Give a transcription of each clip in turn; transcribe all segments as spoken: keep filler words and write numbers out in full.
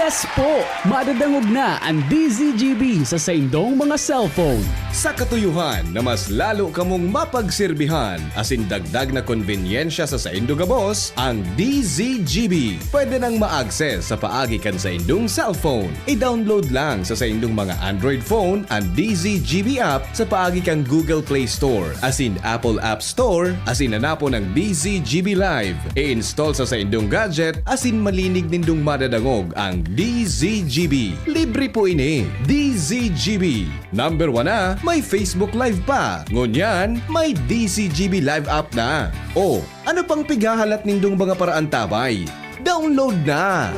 Yes po! Madadangog na an D Z G B sa saindong mga cellphone. Sa katuyohan na mas lalo kamong mapagserbihan asin dagdag na konbenyensya sa saindo gabos, ang D Z G B pwede nang ma-access sa paagi kan saindong cellphone. I-download lang sa saindong mga Android phone an D Z G B app sa paagi kan Google Play Store asin Apple App Store asin hanapon ang D Z G B Live. I-install sa saindong gadget asin malinig nindong madadangog ang D Z G B. Libre po ini. D Z G B. Number one na, may Facebook Live pa. Ngunyan, may D Z G B Live app na. O, ano pang pighahalat nindong mga paraantabay? Download na!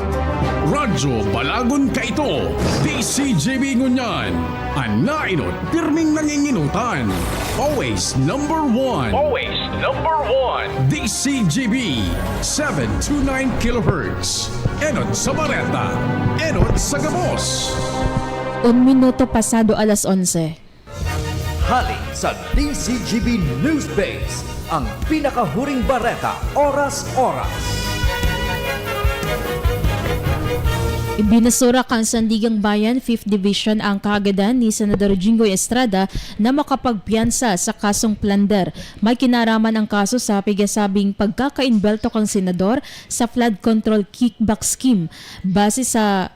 Radyo Balagon kaito, D Z G B ngunyan. An nainot, pirming nanginginutan. Always number one. Always number one. D Z G B, seven two nine kilohertz. Enot sa Bareta, enot sa Gabos. Un minuto pasado alas onse. Hali sa D Z G B News Base, ang pinakahuring bareta, oras-oras. Ibinasura kan Sandigang Bayan, Fifth Division, ang kaagadan ni Senador Jinggoy Estrada na makapagpiyansa sa kasong plunder. May kinaraman ang kaso sa pigasabing pagkakaimbelto kan senador sa flood control kickback scheme. Base sa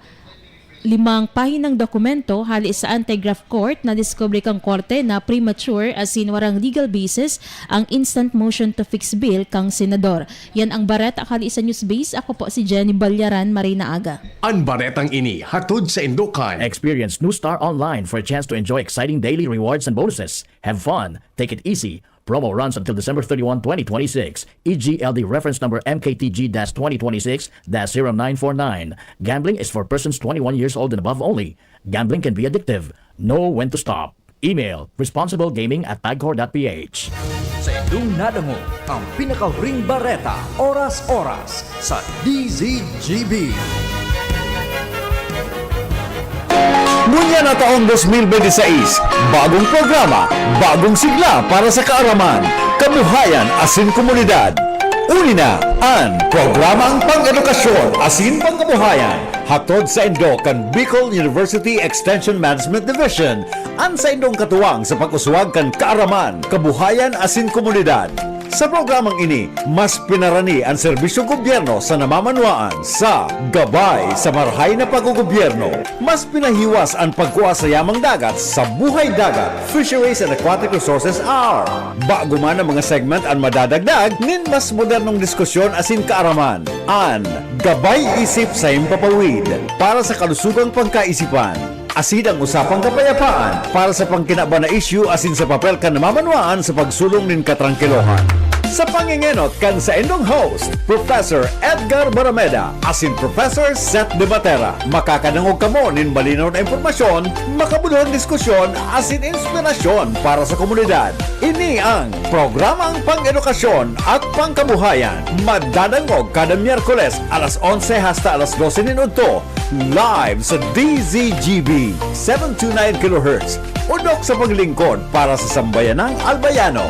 limang pahinang dokumento hali sa anti-graft court, nadiskubre kan korte na premature asin warang legal basis ang instant motion to fix bail kan senador. Yan ang bareta hali sa Newsbase. Ako po si Jenny Ballaran. Marhay na aga. An baretang ini hatod saindo kan Experience New Star Online for a chance to enjoy exciting daily rewards and bonuses. Have fun, take it easy. Promo runs until December thirty-one, twenty twenty-six. E G L D reference number M K T G dash twenty twenty-six dash zero nine four nine. Gambling is for persons twenty-one years old and above only. Gambling can be addictive. Know when to stop. Email, responsiblegaming at pagcor dot p h. Saindong nadangog ang pinakahuring bareta, oras-oras, sa D Z G B. Ngunyan na taong dos mil bente seis, bagong programa, bagong sigla para sa kaaraman, kabuhayan asin komunidad. Uli na an Programang Pang-edukasyon asin Pangkabuhayan, hatod saindo kan Bicol University Extension Management Division, an saindong katuwang sa pag-uswag kan kaaraman, kabuhayan asin komunidad. Sa programang ini, mas pinarani an serbisyong gobyerno sa namamanwaan. Sa Gabay sa Marahay na Paggogobyerno, mas pinahiwas an pagkua sa yamang dagat sa Buhay Dagat, Fisheries and Aquatic Resources Hour. Bago man ang mga segment an madadagdag nin mas modernong diskusyon asin kaaraman. An Gabay Isip sa Himpapawid, para sa kalusugang pagkaisipan. Asin ang usapang kapayapaan para sa pangkinaban na isyu asin sa papel kan namamanwaan sa pagsulong nin katrangkilohan. Sa pangengenot kan saindong host, Professor Edgar Barameda asin Professor Seth De Matera, makakadangog kamo nin malinaw na impormasyon, makabuluhang diskusyon asin inspirasyon para sa komunidad. Ini ang Programang Pang-edukasyon at Pangkabuhayan. Madadangog kada Miyerkules alas onse hasta alas dose nin udto, live sa D Z G B, seven two nine kilohertz, udok sa paglingkod para sa sambayanang Albayano.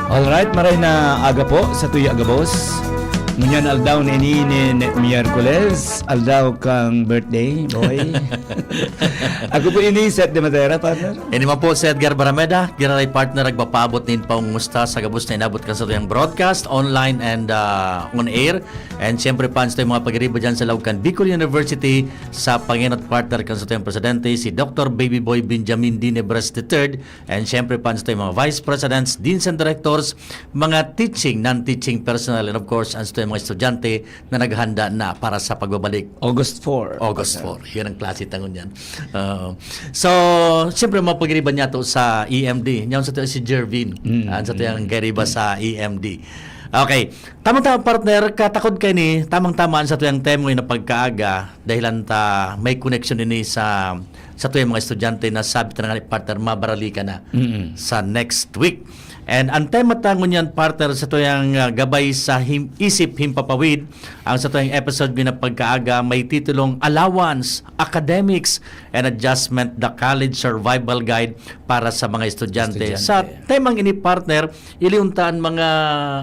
Alright, maray na aga po sa tuya gabos. Ngunyan aldaw na ini nin Miyerkules, aldaw kang birthday, boy. Ako po ini, Seth De Matera, partner. Ini man po si Edgar Barameda, giraray partner, nagpapaabot nin pangumusta sa gabos na inabot kan satuyang broadcast, online and, ah, on air. And siyempre, fans tayo mga pagiriba dyan sa laog kan Bicol University, sa pangenot partner kan satuyang presidente, si Doctor Baby Boy Benjamin Dinebres the third. And siyempre, fans tayo mga vice presidents, deans and directors, mga teaching, non-teaching personnel, and of course, ang satuyang mga estudyante na naghanda na para sa pagbabalik. August four. August four. Yan ang klase tangon yan. Oo. So, siyempre, mga pagiriba niya to sa E M D. Yan sa si Jervin. Mm, Ang sa tuyang mm. gariba sa E M D. Okay. Tamang-tama, partner, katakod kayo ni, tamang-tama ang sa tuyang tema na pagkaaga, dahilan ta may connection ini sa satuyang mga estudyante na sabi ta na nga ni partner, mabaralikan na Mm. sa next week. And ang tema ta ngunyan, partner, satuyang, ah, gabay sa him-, isip himpapawid, ang satuyang episode ngunyan pagkaaga may titulong Allowance, Academics, and Adjustment, The College Survival Guide para sa mga estudyante. Estudyante. Sa temang ini, partner, iliunta an mga,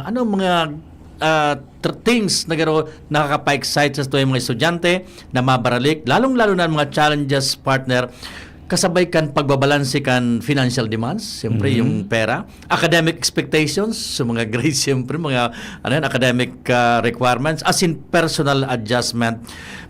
ano, mga, ah, tr-, things na garo nakakapa-excite sa satuyang mga estudyante na mabaralik, lalong-lalo na ang mga challenges, partner, kasabay kan pagbabalanse kan financial demands, siyempre, Mhm. yung pera, academic expectations, so mga grades, siyempre, mga, ano yan, academic, ah, requirements, as in personal adjustment.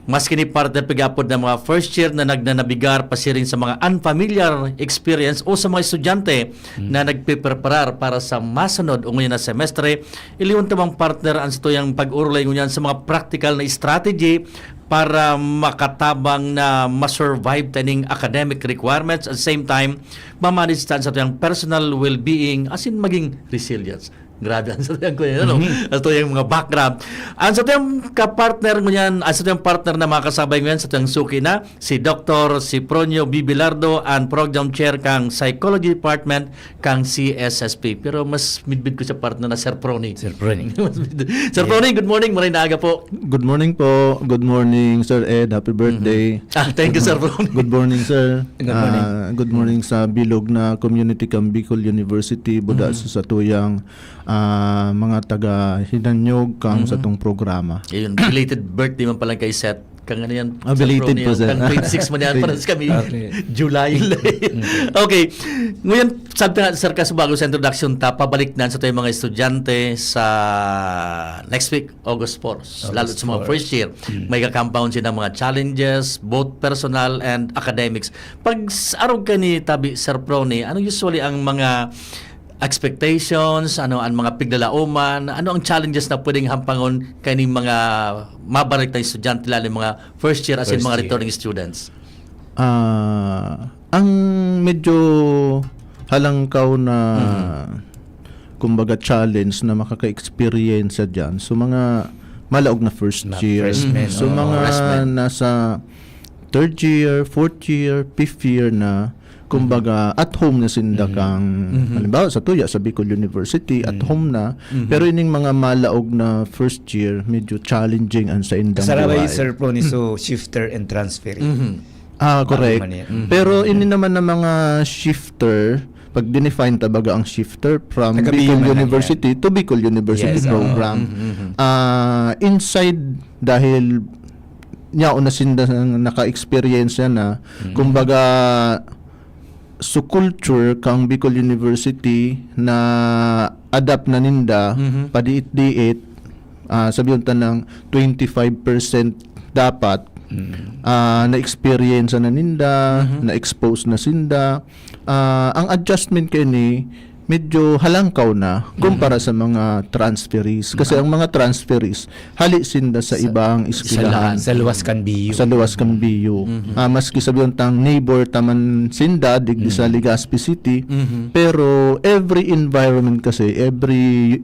Maski ni partner pag-apod ng mga first year na nagnanabigar pasiring sa mga unfamiliar experience o sa mga estudyante Mhm. na nagpipreparar para sa masunod o ngayon na semestre, iliwan ta mang partner ang satuyang pag-urulay ngunyan sa mga practical na strategy para makatabang na ma-survive ta ning academic requirements, at the same time, ma-manage ta ang satuyang personal well-being, as in maging resilience. Grabe ang satuyang kuya, ano? Mhm. Ang satuyang mga background. Ang satuyang kapartner ngunyan, ang satuyang partner na makasabay ngunyan, satuyang suki na, si Doktor Sipronio Bibilardo, ang program chair kang Psychology Department kang C S S P. Pero mas midbid ko siya, partner, na Sir Proni. Sir Proni. Mas midbid. Sir Yeah. Proni, good morning. Maray na aga po. Good morning po. Good morning, Sir Ed. Happy Mhm. birthday. Ah, thank you, Sir Proni. Good morning, sir. Good morning. Ah, good morning sa bilog na community kang Bicol University, buda Mhm. sa satuyang, ah, mga taga Hinanyog kang Mhm. satong programa. Ayun, belated birthday man pala kay Seth. Kang ano yan, Ah, Sir belated Proni, po, sir. Kang twenty-six man yan, Thank parang kami, Okay. July. Mm. Okay. Ngayon, sabi nga, sir, kasi bago sa introduction ta, pabalik na satuyang mga estudyante sa next week, August four. August Lalo sa mga four. first year, Mm. may ka-compound sila ng mga challenges, both personal and academics. Pag s-, arog ka ni tabi, Sir Proni, ano usually ang mga expectations, ano ang mga piglalaoman, ano ang challenges na pwedeng hampangon kaning mga mabalik na estudyante, lalo yung mga first year, as in First mga year. returning students? Ah, ang medyo halangkaw na, Mhm. kumbaga, challenge na makaka-experience sa dyan. So, mga malaog na first Na year. freshmen, So, oo. mga Freshmen. nasa third year, fourth year, fifth year na, kumbaga, Mhm. at home na sinda Mhm. kang, Mhm. halimbawa, sa tuya, sa Bicol University, at Mhm. home na. Mhm. Pero ining mga malaog na first year, medyo challenging ang sa indang Sa Raway, buhay. Sir Proni, so shifter and transferee. Mhm. Ah, Bago correct. man yan. Mhm. Pero ini naman na mga shifter, pag dinefine ta baga ang shifter, from Taga Bicol B U man lang University yan. to Bicol University Yes, oo. program. Mhm, mhm. Ah, inside, dahil nyaon na sinda naka-experience yan na, Mhm. kumbaga, so culture kang Bicol University na adapt na ninda, Mhm. padiit-diit, ah, sabihin ta ng twenty-five percent dapat, Mhm. ah, na-experience na ninda, Mhm. na-expose na sinda. Ah, ang adjustment kaini, medyo halangkaw na kumpara Mhm. sa mga transferees. Kasi Mhm. ang mga transferees, hali sinda sa Sa, ibang sa eskwelahan. sa luwas kan B U. Sa luwas kan B U. Mhm. Ah, maski sabihin tang neighbor ta man sinda, digdi sa Mhm. Legazpi City, Mhm. pero every environment kasi, every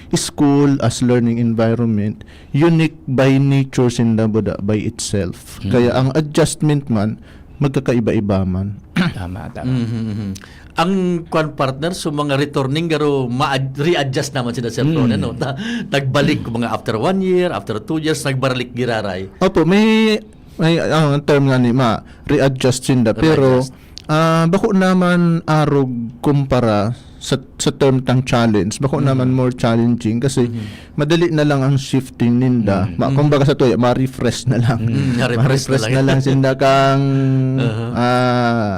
school as learning environment, unique by nature sinda buda by itself. Mhm. Kaya ang adjustment man, magkakaiba-iba man. Tama, tama. Mhm, mhm. Ang kwan, partner, so mga returning garo, ma-ad-, readjust naman sila, Sir Ron, Mm. ano? Ta-, nagbalik ko mga after one year, after two years, nagbalik giraray. Opo, may, may, ang term nga ni ma, readjust sinda. Pero, Readjust. ah, bako naman arog kumpara sa, sa term tang challenge. Bako Mhm. naman more challenging kasi Mhm. madali na lang ang shifting ninda. Mhm. Ma-, Mhm. kumbaga sa tuya, ma-refresh na lang. Mm, na-refresh na Ma-refresh lang. na lang sinda kang, Aha. ah,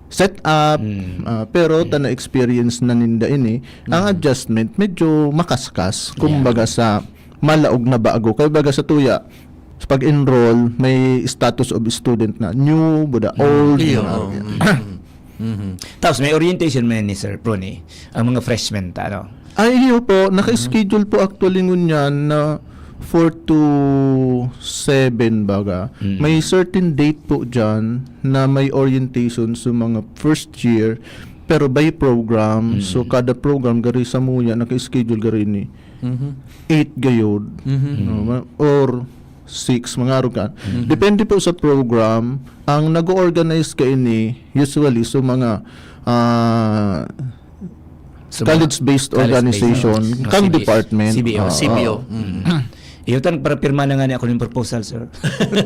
set up, Mm. ah, pero Mm. ta na-experience na ninda ini. Ang Mm. adjustment, medyo makaskas, Yeah. kumbaga sa malaog na bago. Kaya baga sa tuya, sa pag-enroll, may status of student na new, buda Mm. old, Iyo, mga oo. yan. Mm. Mhm. Tapos may orientation man ni Sir Pruni, ang mga freshmen ta, ano? Ay, iyo po. Naka-schedule po actually ngunyan na four to seven baga. Mm. May certain date po dyan na may orientation sa mga first year, pero by program. Mm. So, kada program, gari sa muya, naka-schedule gari ni Mhm. eight gayod. Mhm. No, ma-, or six, mga arugan. Depende po sa program. Ang nag-o-organize kaini, usually, so mga ah, Sa mga college-based college-based, organization, mga kang C B O, department. C B O, Oo. C B O. Mm. Iyo tan para pirma na nga ni ako ng proposal, sir.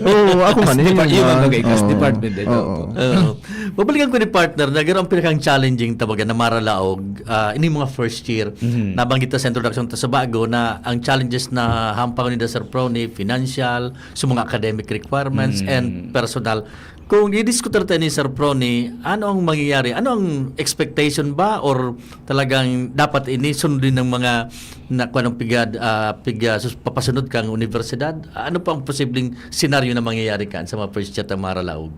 Oo, ako man. Depart- yun yun nga. ang bagay, kas Oo. department head, Oo. opo. Oo. Babalikan ko ni partner na garo ang pinakang challenging tabaga na maralaog ah, ini mga first year. Mhm. Nabanggit ta sa introduction ta sa bago na ang challenges na hampang ni Sir Pro ni financial, sa mga academic requirements Mm. and personal. Kung i-discutir tayo ni Sir Pro ni ano ang mangyayari? Ano ang expectation ba or talagang dapat ini sundin ng mga na kung anong piga, ah, piga sus, papasunod kang universidad? Ano pa ang posibleng senaryo na mangyayari kan sa mga first year na maralaog?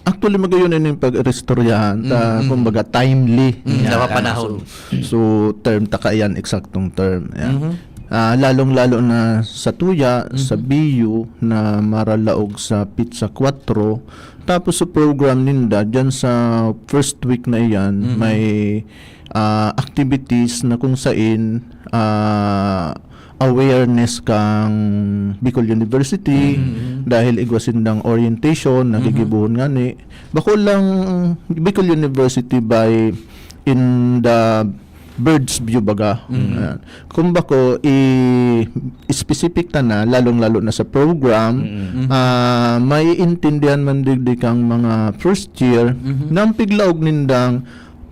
Actually, magayon na yung pag-iristoryahan ta, Mm, mm. kumbaga, timely. Mm, Yan. napapanahon. So, so, term ta kaiyan, eksaktong term. Yan. Mhm. Ah, lalong-lalo na sa tuya, sa B U, na maralaog sa Pizza Cuatro. Tapos sa program ninda, dyan sa first week na iyan, Mhm. may ah, activities na kung sain ah, awareness kang Bicol University Mhm. dahil igwa sindang orientation na Mhm. gigibuhon ngani. Bako lang Bicol University by in the bird's view baga. Mhm. Ayan. Kung bako i-specific ta na, lalong-lalo na sa program, Mm. ah, maiintindihan man digdi kang mga first year Mhm. na ang piglaog nindang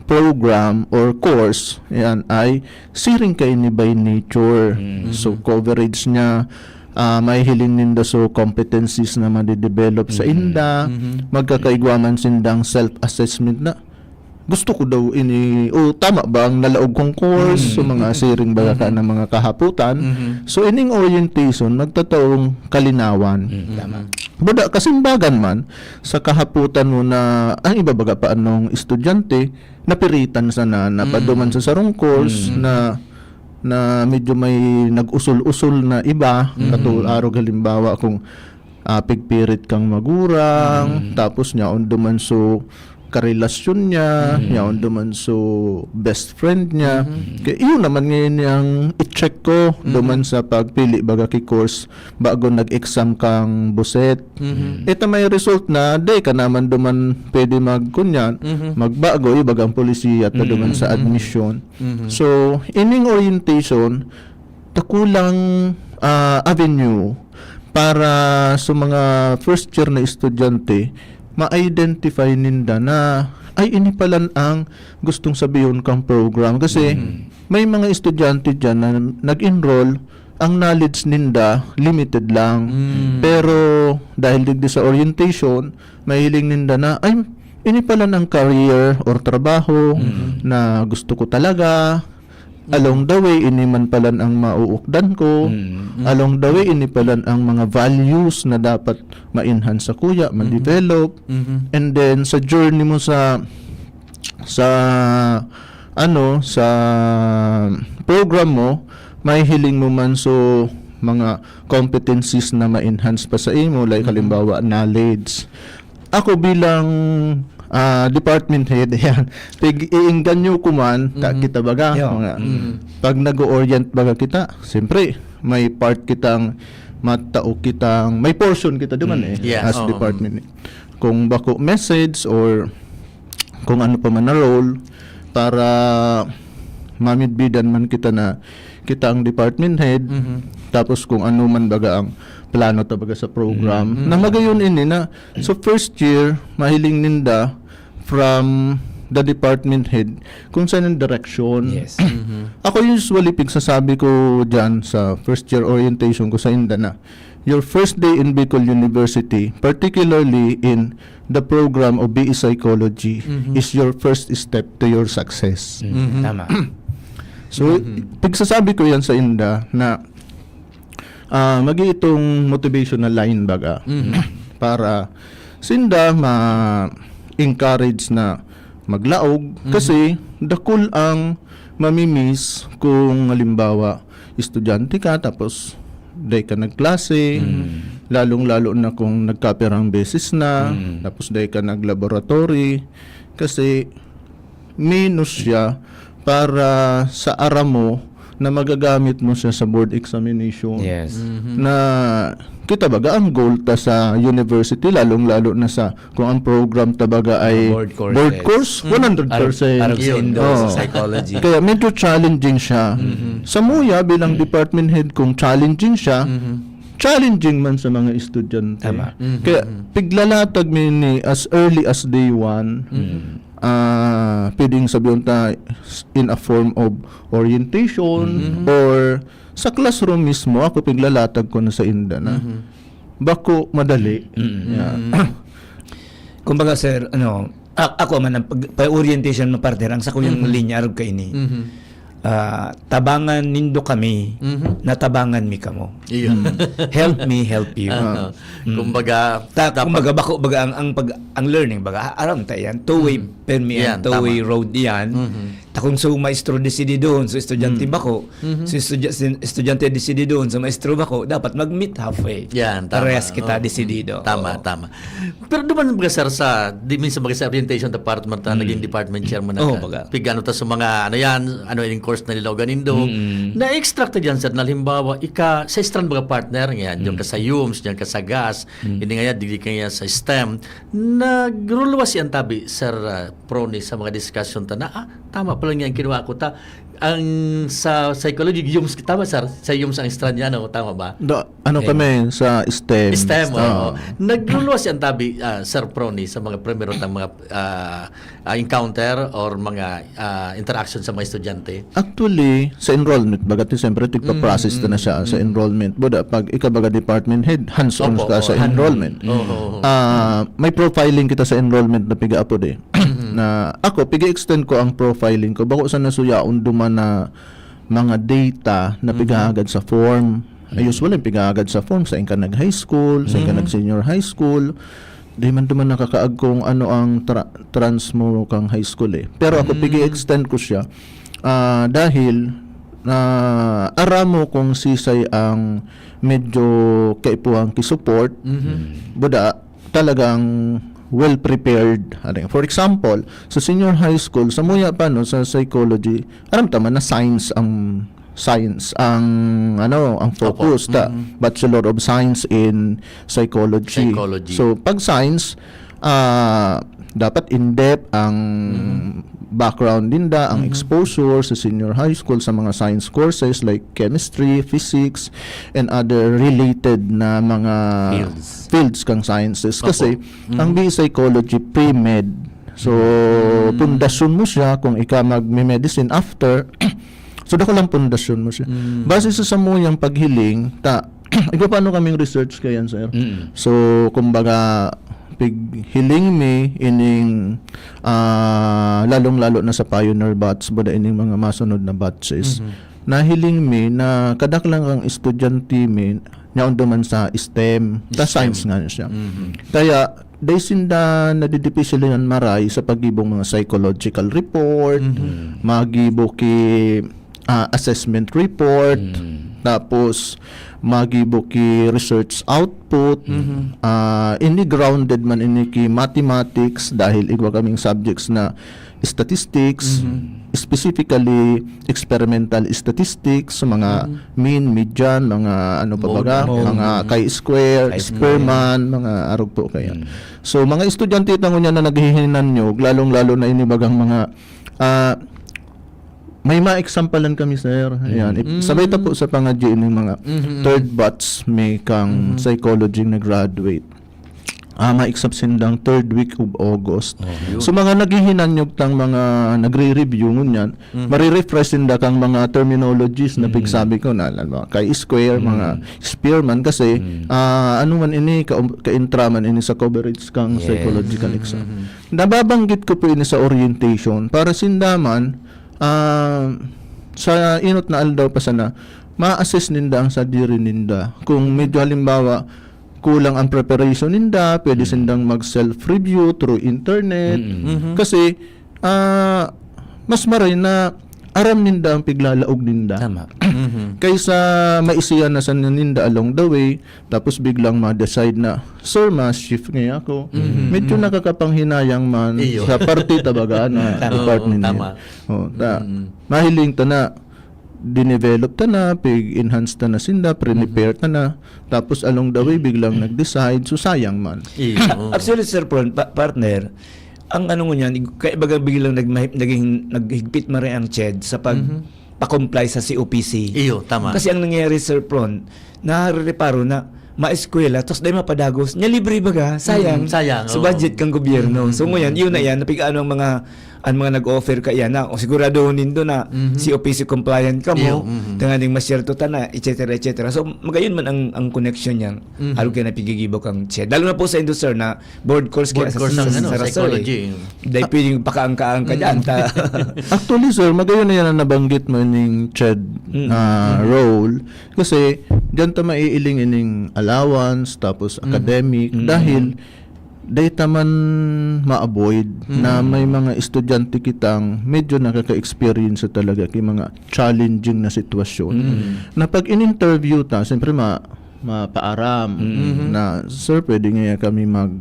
program or course, yan ay siring kaini by nature. Mm. So, coverage niya, ah, mahihiling ninda so competencies na madidevelop sa Mm. inda, Mhm. magkakaigwa man sindang self-assessment na, "Gusto ko daw ini, o tama ba ang nalaog kong course?" Mm. So, mga siring baga ka Mhm. ng mga kahaputan. Mhm. So, ining orientation, magtataong kalinawan. Mm, tama. Buda, kasimbagan man, sa kahaputan mo na, ang iba baga pa anong estudyante, napiritan sana, napaduman Mm. sa sarong course Mm. na, na medyo may nag-usol-usol na iba, Mm. katul-, arog halimbawa kung ah, pigpirit kang magurang, Mm. tapos niya on duman so karelasyon niya, Mm. niya on duman so best friend niya. Mhm. Kaya iyon naman ngayon yung i-check ko Mhm. duman sa pagpili baga ki course bago nag-exam kang buset. Mhm. Ito may result na, di ka naman duman pwede magkunyan, Mhm. magbago, ibagang polisiya ta duman Mhm. sa admission. Mhm. So, ining orientation, dakulang ah, avenue para sa mga first year na estudyante, ma-identify ninda na, "Ay, ini palan ang gustong sabihon kang program." Kasi Mm. may mga estudyante dyan na nag-enroll, ang knowledge ninda limited lang. Mm. Pero dahil digdi sa orientation, mahiling ninda na, "Ay, ini palan ang career or trabaho Mm. na gusto ko talaga." Along the way, ini man palan ang mauukdan ko. Mm. Along the way, ini palan ang mga values na dapat ma-enhance sa kuya, ma-develop. Mhm. And then, sa journey mo sa, sa, ano, sa program mo, mahihiling mo man so mga competencies na ma-enhance pa sa imo, like Mhm. halimbawa, knowledge. Ako bilang ah, department head, yan. Pig-iingganyo ko man, ta Mhm. kita baga, Yeah. mga, Mhm. pag nag-orient baga kita, siyempre, may part kitang matao kitang, may portion kita duman Mm. eh, Yeah, as oo. department. Kung bako message or kung ano pa man na role, para mamidbidan man kita na kita ang department head, Mhm. tapos kung ano man baga ang plano ta baga sa program. Mhm. Na magayon ini na, so first year, mahiling ninda from the department head kung saan ang direction. Yes. Mhm. Ako usually, pigsasabi ko dyan sa first year orientation ko sa inda na, your first day in Bicol University, particularly in the program of B E Psychology, Mhm. is your first step to your success. Mm, Mhm. Tama. So, Mhm. pigsasabi ko yan sa inda na ah, magi itong motivational line baga Mhm. para sinda ma-encourage na maglaog Mhm. kasi dakul ang mamimiss kung halimbawa estudyante ka tapos day ka nagklase, Mm. lalong-lalo na kung nagkapirang beses na, Mm. tapos day ka nag-laboratory, kasi minus siya para sa aram mo na magagamit mo siya sa board examination. Yes. Mhm. Na kita baga ang goal ta sa university, lalong-lalo na sa kung ang program ta baga ay Board courses. board course, Mm. one hundred percent. Arog, arog sa Yun. Indo, Oo. sa psychology. Kaya medyo challenging siya. Mhm. Sa muya bilang department head, kung challenging siya, Mhm. challenging man sa mga estudyante. Tama. Mhm. Kaya piglalatag mi ni as early as day one. Mhm. Ah, pwedeng sabihin ta in a form of orientation Mhm. or sa classroom mismo, ako piglalatag ko na sa inda na Mhm. bako madali. Mhm. Yeah. Mhm. Kumbaga, sir, ano, a- ako man, ang pag, pa-orientation mo, partner, ang sa kuyang Mhm. linya, arog kaini. Mhm. Ah, tabangan nindo kami, Mhm. natabangan mi kamo. Iyo. Help me, help you. Ah, Mm. Kumbaga, Ta, dapat- kumbaga, bako, baga, ang, ang, pag, ang learning, baga, aram ta yan, two-way, Mm. permi yan, Yan, two-way tama. road yan. Mhm. Ta kung so maestro di sidi doon, so estudyante Mm. bako, Mhm. so, estudya, si estudyante di sidi doon, so maestro bako, dapat mag-meet halfway. Yan, tama. Parehas kita Oo. di sidi doon. Tama, Oo. tama. Pero duman baga, sir, sa, di minsan baga sa orientation department, ta, Mm. naging department chairman na Oo, ka. baga. Pig-ano ta sa mga, ano yan, ano yung course na nilogan nindo. Mm. Na-extract yan, sir, na halimbawa, ika, sa strand baga partner, yan, yung Mm. ka sa yums, yung ka sa gas, Mm. hindi nga yan, digdi ka nga sa stem. Nagruluwas yan tabi, sir, ah, Proni, sa mga discussion ta na, ah, tama pala nga ang kinuha ko ta. Ang sa psychology, yums, tama, sir? Sa yums ang strand niya, no? Tama ba? Da, ano Okay. kami sa stem? stem, Ah. oo. Nagluluwas yan tabi, ah, Sir Proni, sa mga primero tang mga ah, ah, encounter or mga ah, interaction sa mga estudyante? Actually, sa enrollment, baga ti siyempre, tigpa-process ta na siya sa enrollment. Buda, pag ikaw baga department head, hands-on Opo, ka opo. sa enrollment. Oo, oo. Ah, may profiling kita sa enrollment na piga-apod eh. Na ako, pigi-extend ko ang profiling ko. Bako sa nasuyaon duman na mga data na pigahagad sa form. Ay, usually, pigahagad sa form, sa ka nag-high school, sa ka nag-senior high school. Di man duman nakakaag kung ano ang tra- trans mo kang high school eh. Pero ako, pigi-extend ko siya. Ah, dahil na aram mo kung sisay ang medyo kaipuhan ki-support, Mhm. buda, talagang well prepared. Ano yun? For example, sa senior high school, sa muya pa, no, sa psychology, aram ta man na science ang science ang ano ang focus Opo. ta Mhm. Bachelor of Science in Psychology. Psychology. So pag science, ah, dapat in-depth ang background ninda, ang exposure sa senior high school sa mga science courses like chemistry, physics, and other related na mga Fields. fields kang sciences. Kasi Opo. ang B E Psychology pre-med. So, pundasyon mo siya kung ika magme-medicine after. So, dako lang pundasyon mo siya. Mm. Base sa samuyang paghiling, ta, igwa pa ano kaming research kayan, sir. Mm. So, kumbaga, pighiling mi ining, ah, lalong-lalo na sa pioneer batch, buda ining mga masunod na batches. Mhm. Nahiling mi na kadaklan kang estudyante mi, nyaon duman sa stem, ta stem. Science nga siya. Mhm. Kaya, dahil sinda nadidipisilan maray sa paggibong mga psychological report, Mhm. magibo ki ah, assessment report, Mm. tapos magibo ki research output, Mhm. ah, ini grounded man ini ki mathematics dahil igwa kaming subjects na statistics, Mhm. specifically experimental statistics, sa mga Mhm. mean, median, mga ano pa Mode, baga, mode. mga chi-square, Chi-square. Spearman, mga arog po kaya. Mm. So, mga estudyante tango niya na naghihinanyog, lalong-lalo na inibagang mga, ah, may ma-examplean kami, sir. Ayan. Ip- Mm. Sabay ta po sa pangadyi ini mga Mhm. third batch may kang Mhm. psychology nag-graduate. Ah, ma-exam sindang third week of August. Oh. So, mga naghihinanyog tang mga nagre-review ngunyan, Mhm. marirefresh sinda kang mga terminologies na Mm. pigsabi ko na, alam mo, chi-square, Mm. mga Spearman, kasi, Mm. ah, ano man ini, ka, ka-intra man ini sa coverage kang Yes. psychological exam. Mhm. Nababanggit ko po ini sa orientation para sinda man, ah, sa inot na aldaw pa sana, ma-assess ninda ang sadiri ninda. Kung medyo halimbawa, kulang ang preparation ninda, pwede Mm. sindang mag-self-review through internet. Mm. Mhm. Kasi, ah, mas maray na aram ninda ang piglalaog ninda. Tama. Mhm. Kaysa maisiyan na sa ninda along the way, tapos biglang ma-decide na, "Sir, ma-shift ngayon ako." Mhm. Medyo nakakapanghinayang man Iyo. sa parte tabaga na Tama. department Oo, niya. Tama. Oh, ta, Mhm. mahiling ta na, dinevelop ta na, pig-enhance ta na sinda, prepare ta na. Tapos along the way, biglang nag-decide. So, sayang man. Iyo. Actually, Sir Pron, pa- partner, ang ano ngunyan, kaya baga biglang nagmahip, naging, naghigpit man rin ang CHED sa pag pa-comply sa C O P C. Iyo, tama. Kasi ang nangyayari, Sir Pron, narereparo na maeskwela, tapos dahil mapadagos, niya libre baga, sayang. Mm, sayang, Sa oo. budget kang gobyerno. So ngayon, yun na yan, napigaan ang mga ang mga nag-offer ka yan na, o siguraduhon nindo na C O P C compliant ka Iyo, mo, mhm. tanganing masyerto ta na, et cetera, et cetera. So, magayon man ang, ang connection niyan. Arog kaya napigigibo kang CHED. Lalo na po sa inyo, sir, na board course Board kaya course ang, ano, sa, sir, psychology. Dahil pwedeng pakaangka-angka dyan. Ta, Actually, sir, magayon na yan ang nabanggit mo ining CHED na role. Kasi, diyan ta maiiling ining allowance, tapos academic. Dahil, dahil ta man ma-avoid na may mga estudyante kitang medyo nakaka-experience talaga kay mga challenging na sitwasyon. Na pag in-interview ta, siyempre ma mapaaram na, "Sir, pwede nga kami mag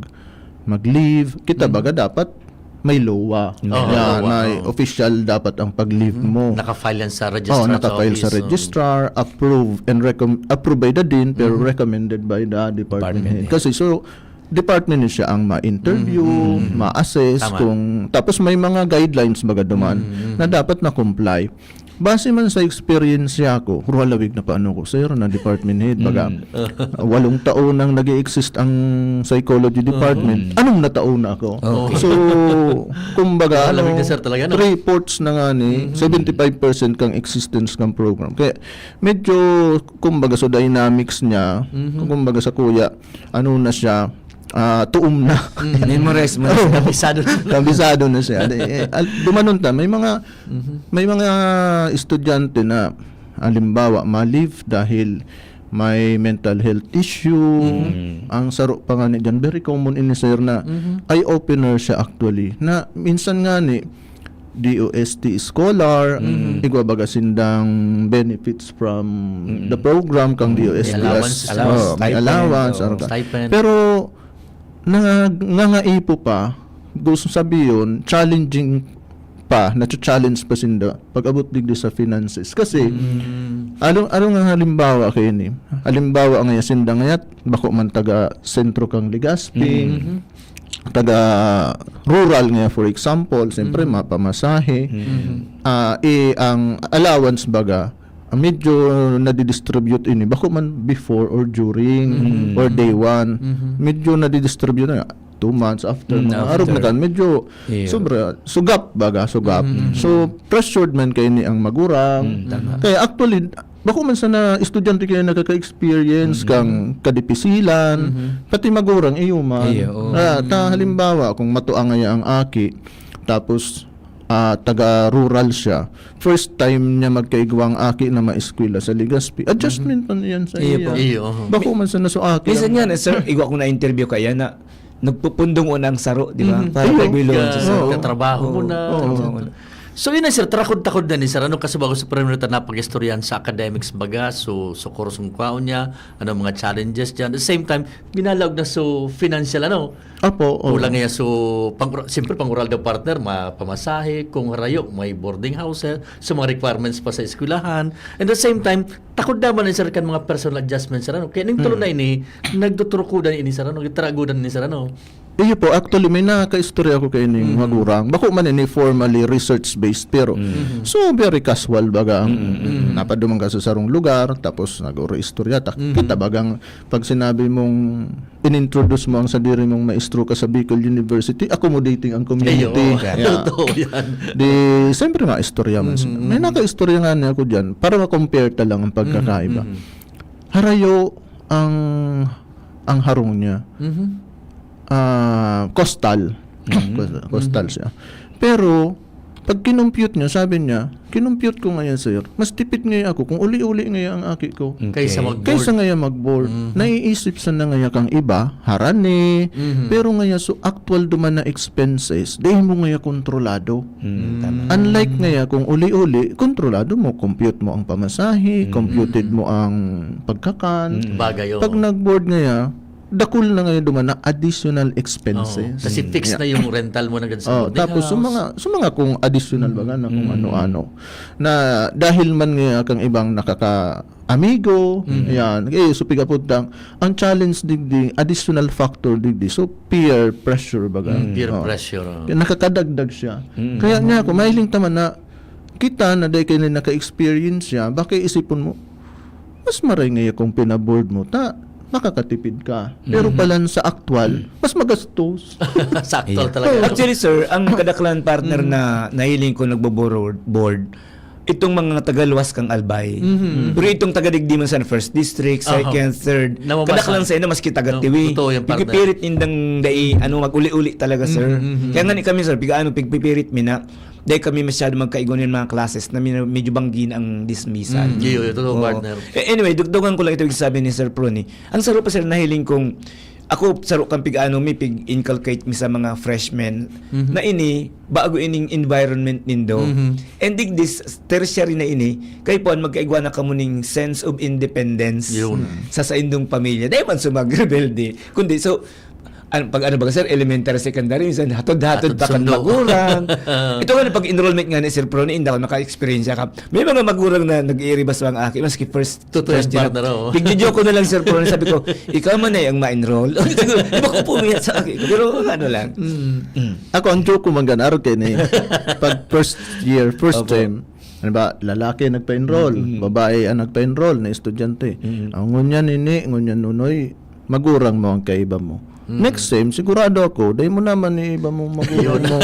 mag-leave." Kita baga dapat may lowa. Oo, Yan, lowa, may oo. Official dapat ang pag-leave mo. Naka-file yan sa registrar Oo, sa naka-file sa office, so- registrar, approve and recommend, approve by the dean, pero recommended by the department head. Kasi so, department head siya ang ma-interview, ma-assess, Tama. kung, tapos may mga guidelines baga duman na dapat na-comply. Base man sa experience ko, ruhalawig na pa ano ko, sir, na department head, baga, walong taon nang nag exist ang psychology department. Anong na taon na ako? Okay. So, kumbaga, Ruhalawig ano, na, sir, talaga, no? Three-fourths na nga ni, seventy-five percent kang existence kang program. Kaya, medyo, kumbaga, sa dynamics niya, kumbaga, sa kuya, ano na siya, ah, tuom na. Memorize mo na. Kabisado na. Kabisado na siya. Di, eh, al- dumanon ta, may mga may mga estudyante na halimbawa ma-leave dahil may mental health issue. Ang saro pa nga ni dyan, very common ini, sir, na eye-opener siya actually. Na minsan nga ni D O S T scholar, igwa baga sindang benefits from the program kang D O S T May allowance, as- allowance, oh, may stipend, allowance, oh. ano ka. Stipend. Pero nangangaipo pa, gusto sabihin, challenging pa, na-challenge pa sinda pag-abot digdi sa finances. Kasi, ano, ano nga halimbawa kayo ni? Halimbawa nga sinda ngayat, bako man taga sentro kang Legazpi, taga rural nga, for example, siyempre, mapamasahe. Ah, eh, ang allowance baga, ah, medyo nadidistribute ini, bako man before or during or day one. Medyo nadidistribute na, two months after, Mm, mga after. arog na kan, medyo Yeah. sobra, sugap baga, sugap. So, pressured man kayo ni ang magurang. Mm, tama. Kaya actually, bako man sana estudyante kayo nakaka-experience kang kadipisilan, pati magurang, iyo man. Iyo, oo. Ah, ta, halimbawa, kung matuang ngaya ang aki, tapos ah, taga-rural siya, first time niya magkaigwang aki na maeskwela sa Legazpi. Adjustment pa niyan sa Iyo iya. po. Iyo, oho. Bako man sana so aki. Minsan lang. nga, sir, igwa ko na interview kaya na nagpupundong una ang saro, di ba? Mhm. Para Ayun. kay Bilon. Ka, Oo. katrabaho mo na. Oo. So yun na, sir, trakod-takod na ni sir. Ano kasi bago sa primero ta napag-istoryahan sa academics baga, so, so kurso ng kwaon niya, ano mga challenges dyan. At the same time, binalaog na so financial, ano, Apo, oo. Kulang niya so, pang, siyempre, pang-oral daw, partner, ma, pamasahe, kung harayo, may boarding house, eh, so mga requirements pa sa eskwelahan. And the same time, takod naman, sir, kan mga personal adjustments, sir, ano? Kaya ning tulo na ini, nagtuturukudan ini, sir, ano? Gitaragudan ini, sir, ano? Iyo po, actually, may nakaistorya ako kay ning magurang. Bako man ini formally research-based, pero so very casual baga ang napaduman ka sa sarong lugar, tapos nag-oro istorya, ta, kita bagang pag sinabi mong inintroduce mo ang sadiri mong maestro ka sa Bicol University, accommodating ang community. Ayun, Yeah. totoo yan. Di, siyempre nga, istorya man siya. May nakaistorya nga niya ako dyan, para ma-compare ta lang ang pagkakaiba. Harayo ang ang harong niya. Ah, coastal. Coastal, coastal siya. Pero, pag kinumpute niya, sabi niya, kinumpute ko ngayon, sir, mas tipid ngayon ako kung uli-uli ngayon ang aki ko. Kaysa mag-board. Kaysa ngayon mag-board. Naiisip sa na ngayon kang iba, harani, pero ngayon so actual duman na expenses, dahil mo ngayon kontrolado. Mm, tama. Unlike ngayon kung uli-uli, kontrolado mo, compute mo ang pamasahe, computed mo ang pagkakan. Bagay, oo. Pag nag-board ngayon, dakul na ngayon duman na additional expenses. Kasi fixed na yung rental mo na ganun sa Oh, boarding tapos sa house. mga sa mga kung additional baga na kung ano-ano na dahil man nga kang ibang nakaka amigo, yan. Eh, so piga pud tang, ang challenge digdi, additional factor digdi. So peer pressure baga. Peer Oh. pressure. Oh. Kaya nakakadagdag siya. Kaya nga ako, mahiling ta man na kita na dahil kayo naka-experience siya, baka isipon mo, mas maray nga kung pinaboard mo, ta, makakatipid ka. Pero palan sa actual, mas magastos. Sakto talaga. Actually, sir, ang kadaklan partner na nahiling ko nagbo-board, board, itong mga tagaluwas kang Albay. Pero itong taga digdi man sa first district, second, third, Namamasa. Kadaklan sa ina, maski taga No, Tiwi. totoo yan, partner. Pipipirit nindang dai, ano, mag-uli-uli talaga, sir. Kaya nga ni kami, sir, piga ano, pigpipirit mi na, dahil kami masyado magkaigwa ng mga classes na min- medyo banggi na ang dismissal. Mm, yun, yun, totoo, Oo. partner. Eh, anyway, dugdugan ko lang ito yung sabi ni Sir Proni. Ang saro pa, sir, nahiling kong ako, saro kang pig-ano mi, pig-inculcate mi sa mga freshmen na ini, bago ining environment nindo. And dig this, tertiary na ini, kay puan, magkaigwa na kamo ning sense of independence Yun. sa saindong pamilya. Dahil man sumag-rebelde. Kundi, so, an, pag ano ba, sir, elementary, secondary, minsan hatod-hatod Hatod pa kan sundo. Magurang. Ito nga, pag enrollment nga ni Sir Proni, hindi ako naka-experience ka. May mga magurang na nag-iiribas sa mga aki, maski first Totoo yan, first year. Partner, oo. Pigdidyo ko na lang, Sir Proni. Sabi ko, ikaw man ay ang ma-enroll. Siguro, iba ko pumiyak sa aki. Pero ano lang. Ako, ang joke ko man gana, araw kayo ni, pag first year, first term, ano ba, lalaki nagpa-enroll, babae ang nagpa-enroll na estudyante. Ang ngunyan ini, ngunyan nunoy, magurang mo ang kaiba mo. Next time, sigurado ako, dahil mo naman ni iba mo magurang mo.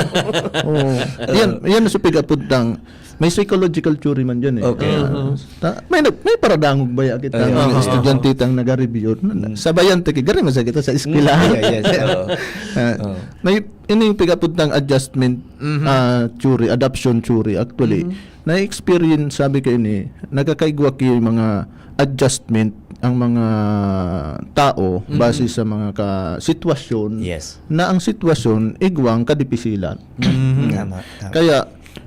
Oo. Yan, yan ang supig apuntang. May psychological theory man dyan eh. Okay. Ah, ta- may, nag- may paradangog ba ya kita Ay, ng oo. Estudyante tang nag-review? Sabayan ta, gari mo sa kita sa eskwela. Yeah, yes, oo. Ah, may ining pigapuntang adjustment ah, theory, adaptation theory actually. Na-experience, sabi ko ini, nagkakaigwa kayo yung mga adjustment ang mga tao base sa mga ka- sitwasyon Yes. na ang sitwasyon igwang kadipisilan. Tama, tama. Kaya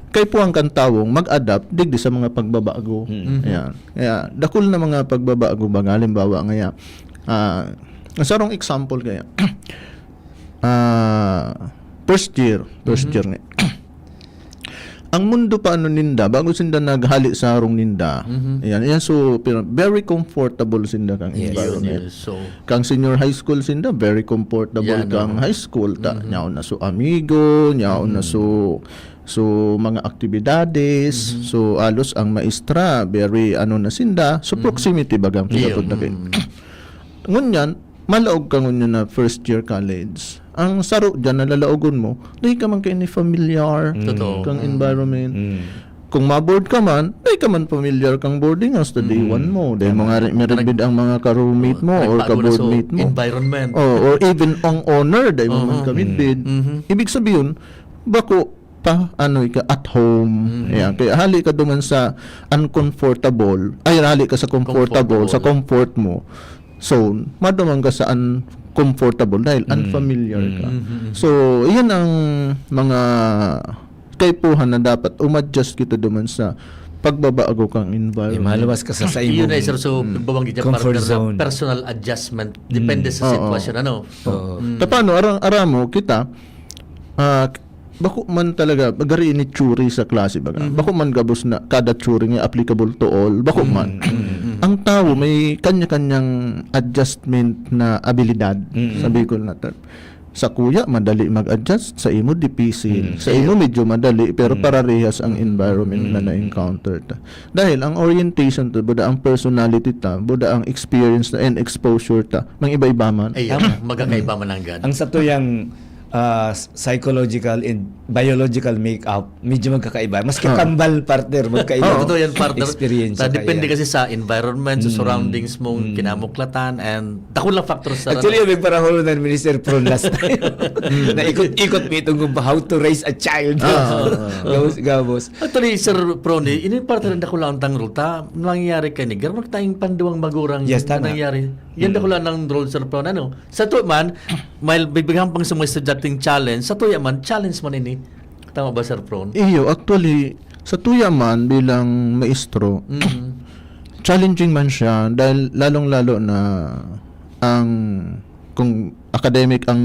kay puwang kan tawong mag-adapt digdi sa mga pagbabago. Ayan. Kaya dakul na mga pagbabago ba, halimbawa ngaya, ah, ang sarong example kaya, ah, first year, first year nga. Ang mundo pa ano ninda, bago sinda naghali sa harong ninda. Ayan, ayan, so pero very comfortable sinda kang Yes. environment. Yun, yun. So, Kang senior high school sinda, very comfortable Yan, kang oo. High school ta. Nyaon na so amigo, nyaon na so so mga aktibidades, so alos ang maestra, very ano na sinda, so proximity bagang Iyo. pinapod na kayo. Ngunyan, malaog ka ngunyan na first year college. Ang saro dyan na lalaogon mo, dahil ka man kayo ni familiar Totoo. kang environment. Mm. Kung ma-board ka man, dahil ka man familiar kang boarding house sa day one mo. Dahil mo nga rin, may ribid ang mga ka-roommate mo or Nagbago na so ka-boardmate mo. Environment. Oh, or even ang owner, dahil mo man Oo. ka-midbid. Mhm. Ibig sabihin, bako pa, ano, ika at home. Ayan. Kaya hali ka duman sa uncomfortable. Ay, hali ka sa comfortable, Comfortable. sa comfort mo zone. Maduman ka sa uncomfortable dahil unfamiliar ka. So, iyan ang mga kaipuhan na dapat umadjust kita duman sa pagbabago kang Eh, environment. maluwas ka sa sa Yun imong na, sir. So, babang gidya comfort partner zone. Na personal adjustment. Depende sa Oo. sitwasyon. Ano? Oo. Ta paano, arang, aramo kita, ah, bako man talaga, gari ini theory sa klase baga. Bako man gabos na kada theory nga applicable to all. Bako man. Ang tao may kanya-kanyang adjustment na abilidad. Sabi ko na ta. Sa kuya, madali mag-adjust. Sa imo, dipisil. Sa imo, medyo madali, pero pararehas ang environment na na-encounter ta. Dahil ang orientation ta, buda ang personality ta, buda ang experience ta, and exposure ta, mang iba-iba man. Ay, magkakaiba man ang gad. Ang satuyang ah, psychological and biological makeup, medyo magkakaiba. Maski kambal, partner, magkaiba. Oo, totoo yan, partner. Experience Ta, ka depende yan. Kasi sa environment, sa surroundings mong kinamuklatan, and dakul lang factors sa Actually, yung parang na Minister Pron last time. Na ikot-ikot mo itong how to raise a child. Gabos, gabos. Actually, Sir Proni, ini yung parte ng dakul lang tang rule. Ta, nangyayari ka ni, garmak tayong panduwang magurang Yes, tama. Nangyayari. Yan dakul lang rule, Sir Proni. Ano? Sa to man, may bibigyan pang sa mga estudyanteng challenge, sa tuya man, challenge man ini. Tama ba, Sir Pron? Iyo, actually, sa tuya man bilang maestro, Mm. challenging man siya dahil lalong-lalo na ang kung academic ang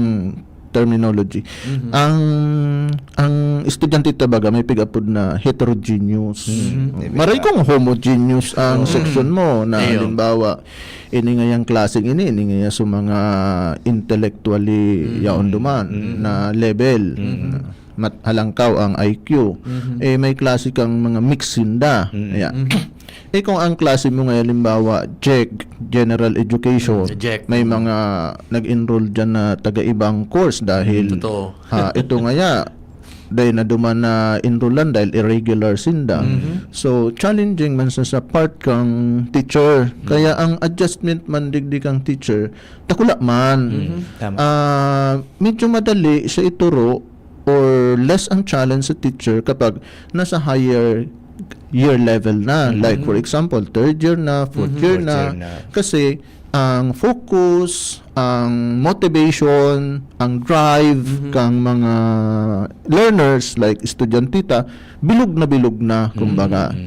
terminology. Mhm. Ang, ang estudyante ta baga may pig-apod na heterogeneous. Mhm. Mm. Maray kung homogeneous ang Mm. section mo na Iyo. halimbawa, ini ngayang klaseng ini, ini ngaya sa mga intellectually Mhm. yaon duman Mhm. na level. Mhm. Mat-, halangkaw ang I Q. Mhm. Eh, may klase kang mga mix sinda. Mhm. Yeah. Mhm. Eh, kung ang klase mo ngayon, halimbawa, G E C, General Education, Mm, G E C. may mga nag-enroll dyan na taga-ibang course dahil, Mm, totoo. ha, ito ngaya, dahil na duman na enrollan dahil irregular sinda. Mhm. So, challenging man sa, sa part kang teacher. Mhm. Kaya ang adjustment man digdi kang teacher, dakula man. Mhm. Tama. Ah, medyo madali siya ituro or less ang challenge sa teacher kapag nasa higher year level na. Mhm. Like, for example, third year na, fourth Mhm. year Fourth na. year na. Kasi, ang focus, ang motivation, ang drive Mhm. kang mga learners, like estudyante ta, bilog na bilog na, kumbaga. Mm,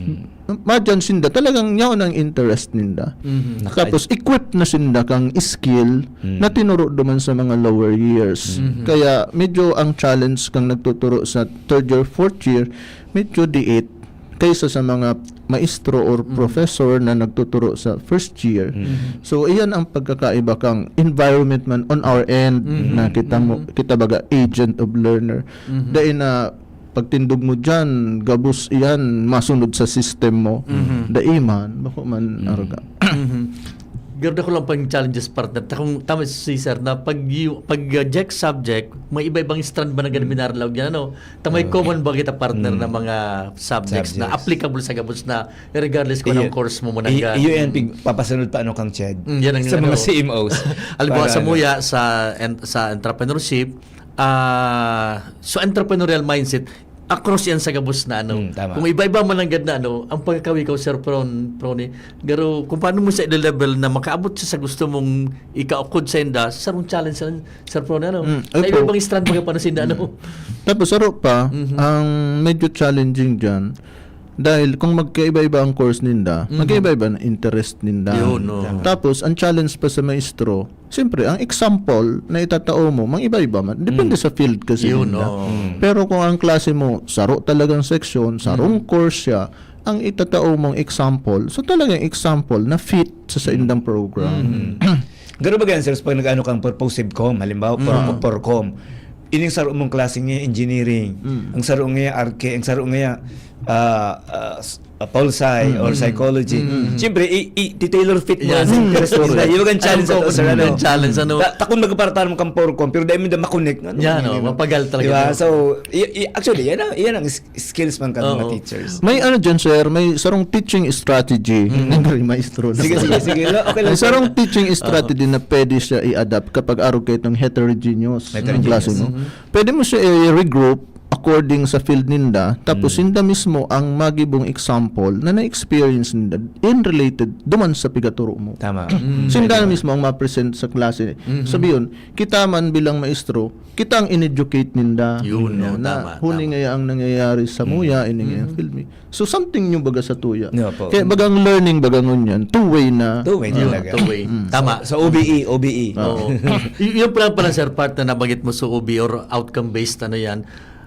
mm. Madyan sinda, talagang yaon ang interest ninda. Mhm. Naka- Tapos, equip na sinda kang skill Mm. na tinuro duman sa mga lower years. Mhm. Kaya, medyo ang challenge kang nagtuturo sa third year, fourth year, medyo diit kaysa sa mga maestro or Mhm. professor na nagtuturo sa first year. Mhm. So, iyan ang pagkakaiba kang environment man on our end Mhm. na kita mo, Mhm. kita baga agent of learner. Mhm. Dai na pagtindog mo diyan, gabos iyan masunod sa system mo. Mhm. Dai man, bako man Mhm. arga. Mhm. Pero dako lang pang challenges, partner. Ta kung tama si Sir na pag yu-, pag, ah, G E C subject, may iba-ibang strand ba na gani Mm. minaralaw yan, ano? Ta may Oo. common ba kita, partner, Mm. na mga subjects na Subjects. applicable sa gabos na regardless kung Iyo, anong course mo i-, manangga? iyo yan, Mm. pig-, papasunod pa ano kang Ched. Mm, yan ang Sa mga ano. C M Os. Halimbawa, Para sa ano. muya, sa en-, sa entrepreneurship, ah, so entrepreneurial mindset, across yan sa gabos na ano. Mm, tama. Kung iba-iba man ang gad na ano, ang pagkakawi ko, Sir Pron, Prone, garo, kung paano mo siya i-level na makaabot siya sa gusto mong ikaukod sa inda, sarong challenge yan, Sir Pron, ano? Mm, Sa opo. iba-ibang strand, baga pa na sinda, ano? Mm. Tapos, saro pa, Mhm. ang medyo challenging dyan, dahil kung magkaiba-iba ang course ninda, Mhm. magkaiba-iba ang interest ninda. Yun, no. Tama. Tapos, ang challenge pa sa maestro, siyempre, ang example na itatao mo, mang iba-iba man. Depende Mm. sa field kasi Yun, ninda. oo. Mm. Pero kung ang klase mo, saro talagang section, sarong Mm. course siya, ang itatao mong example, so talagang example na fit sa Mm. saindang program. Mm. Garo ba ganyan, sir, pag nag-ano kang purposive com, halimbawa, Mm. por-, porcom, ining saro mong klase niya, engineering. Mm. Ang saro niya, arke, ang saro niya, ah, ah, s-, ah, pol-sci Mm. or psychology. Mm. Siyempre, i-, i-, ti-tailor fit mo Yeah. yan sa interest Correct. nila. Yung bagang challenge Ayun, sa to, sir, ano? yung challenge, ano? Ta-, ta-, kung magparatahan mo kang porcom, pero dahil mo na makonek, ano, Yan, yun, oh, yun, mapagal talaga Diba? yun. So, i-, i-, actually, yan ang, yan ang s-, skills man kami Oo. mga teachers. May ano dyan, sir, may sarong teaching strategy. Mm. Nagre-maestro na Sige, pala. sige, sige. No, okay lang, May sir. sarong teaching Oo. strategy na pwede siya i-adapt kapag arog kayo itong heterogeneous ang Heterogeneous. klase mo. Mhm. Pwede mo siya i-regroup according sa field ninda, tapos Mm. sinda mismo ang magibong example na na-experience ninda in related duman sa pigaturo mo. Tama. Mm. Sinda Pwede na man. mismo ang ma-present sa klase. Mhm. Sabi yun, kita man bilang maestro, kita ang in-educate ninda. Yun, no, Na tama, huni tama. ngaya ang nangyayari sa Mm. muya, ini ngaya ang Mhm. field mi. So, something new baga sa tuya. Yeah, po. Kaya bagang learning, baga ngunyan, two-way na. Two-way Yun, talaga. two-way. Mm. Tama. Sa O B E, O B E. Oo. Oo. Y-, yung pala, pala, sir, part na nabanggit mo sa O B E or outcome-based, ano yan,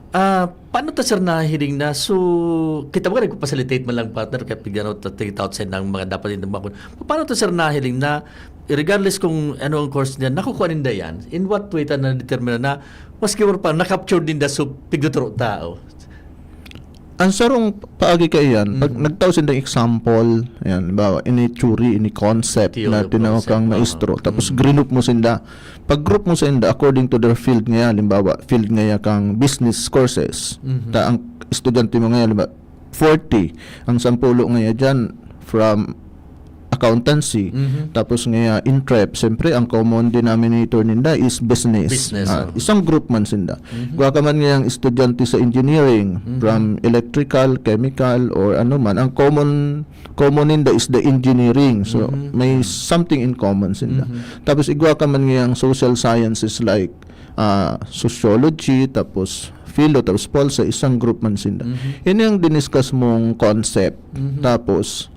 ah, paano ta, sir, nahiling na? So, kita mo ka, nagpa-facilitate man lang, partner, kaya pigano ta, take it outside ng mga dapat yung tumakon. Paano ta, sir, nahiling na, regardless kung ano ang course niya, nakukuha ninda yan? In what way ta na-determine na, maski wala pa, na-capture ninda, so, pigtuturo tao? Ang sarong paagi kaiyan, pag Mhm. nagtao sinda example, yan, halimbawa, ini theory, ini concept Theory na of tinao concept, kang oo. maestro, tapos Mhm. grinop mo sinda. Pag group mo sinda, according to their field ngaya, halimbawa, field ngaya kang business courses. Mhm. Ta ang estudyante mo ngaya, halimbawa, forty. Ang sampulo ngaya dyan, from accountancy. Mhm. Tapos ngaya, in prep, siyempre, ang common denominator ninda is business. Business, Ah, oh. isang group man sinda. Mhm. Gwa ka man ngayang estudyante sa engineering, Mhm. from electrical, chemical, or ano man. Ang common, common ninda is the engineering. So, Mhm. may something in common sinda. Mhm. Tapos, igwa ka man ngayang social sciences like, ah, sociology, tapos philo, tapos pol, sa isang group man sinda. Mhm. Ini ang diniscuss mong concept. Mhm. Tapos,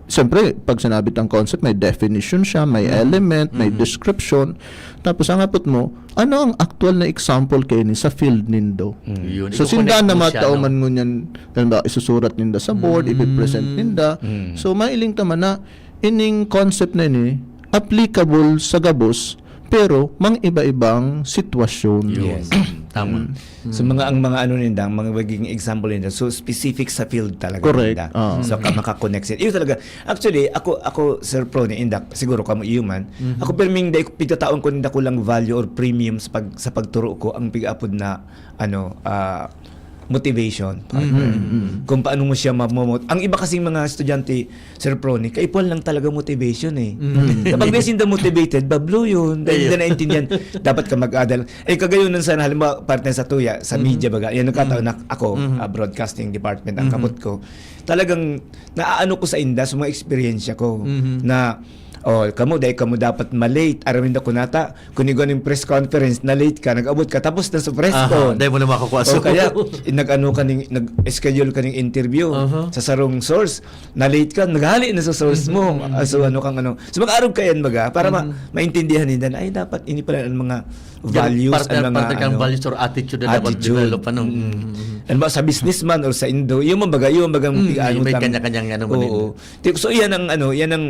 siyempre, pag sinabi tang concept, may definition siya, may element, may description. Tapos ang hapot mo, ano ang actual na example kaini sa field nindo? Yun. So, I-connect sinda na mo siya, no? mataoman ngunyan, halimbawa, isusurat ninda sa board, ipipresent ninda. So, mailing ta man na, ining concept na ini, applicable sa gabos, pero mang iba-ibang sitwasyon. Yun. Yes. Tama. So mga ang mga ano ninda, ang mga magiging example ninda, so specific sa field talaga Correct. ninda. Ah. So ka makakonect sila. Yun talaga. Actually, ako ako Sir Pro ni Indak, siguro kamo human. Ako perming dai pigtataon ko ninda ko lang value or premium sa pag sa pagturo ko ang pig-apod na ano ah, motivation. Kung paano mo siya mamomot. Ang iba kasing mga estudyante, Sir Pro ni, kaipuhan lang talaga motivation eh. Kapag di sinda motivated, bablo yun. Dahil hindi na naintindihan. Dapat ka mag-adal. Eh, kagayon nun sana, halimbawa, partner sa tuya, sa media baga, yan nagkataon na ako, ah, broadcasting department, ang kapot ko. Talagang naaano ko sa inda, sa mga eksperyensya ko, na, oh, kamo, dahil kamo dapat malate. Aramin da ko nata, kung igo ning press conference, na late ka, nag-abot ka, tapos na sa press Aha, con. dahil mo na makakuha. O kaya, nag-ano ka ning, nag-schedule ka ning interview Aha. sa sarong source, na late ka, naghali na sa source mo. Ah, so ano kang ano. So mag-arog ka yan baga, para ma- maintindihan nila na, ay dapat ini pala ang mga values, Partner, ang mga partner kang ano, values or attitude na dapat attitude. develop. Ano? Mm. Ano ba, sa business man or sa indo, yung mga baga, yung mga bagang Mm, pig-ano may tang- kanya-kanyang ano man Oo. Ti- So yan ang ano, yan ang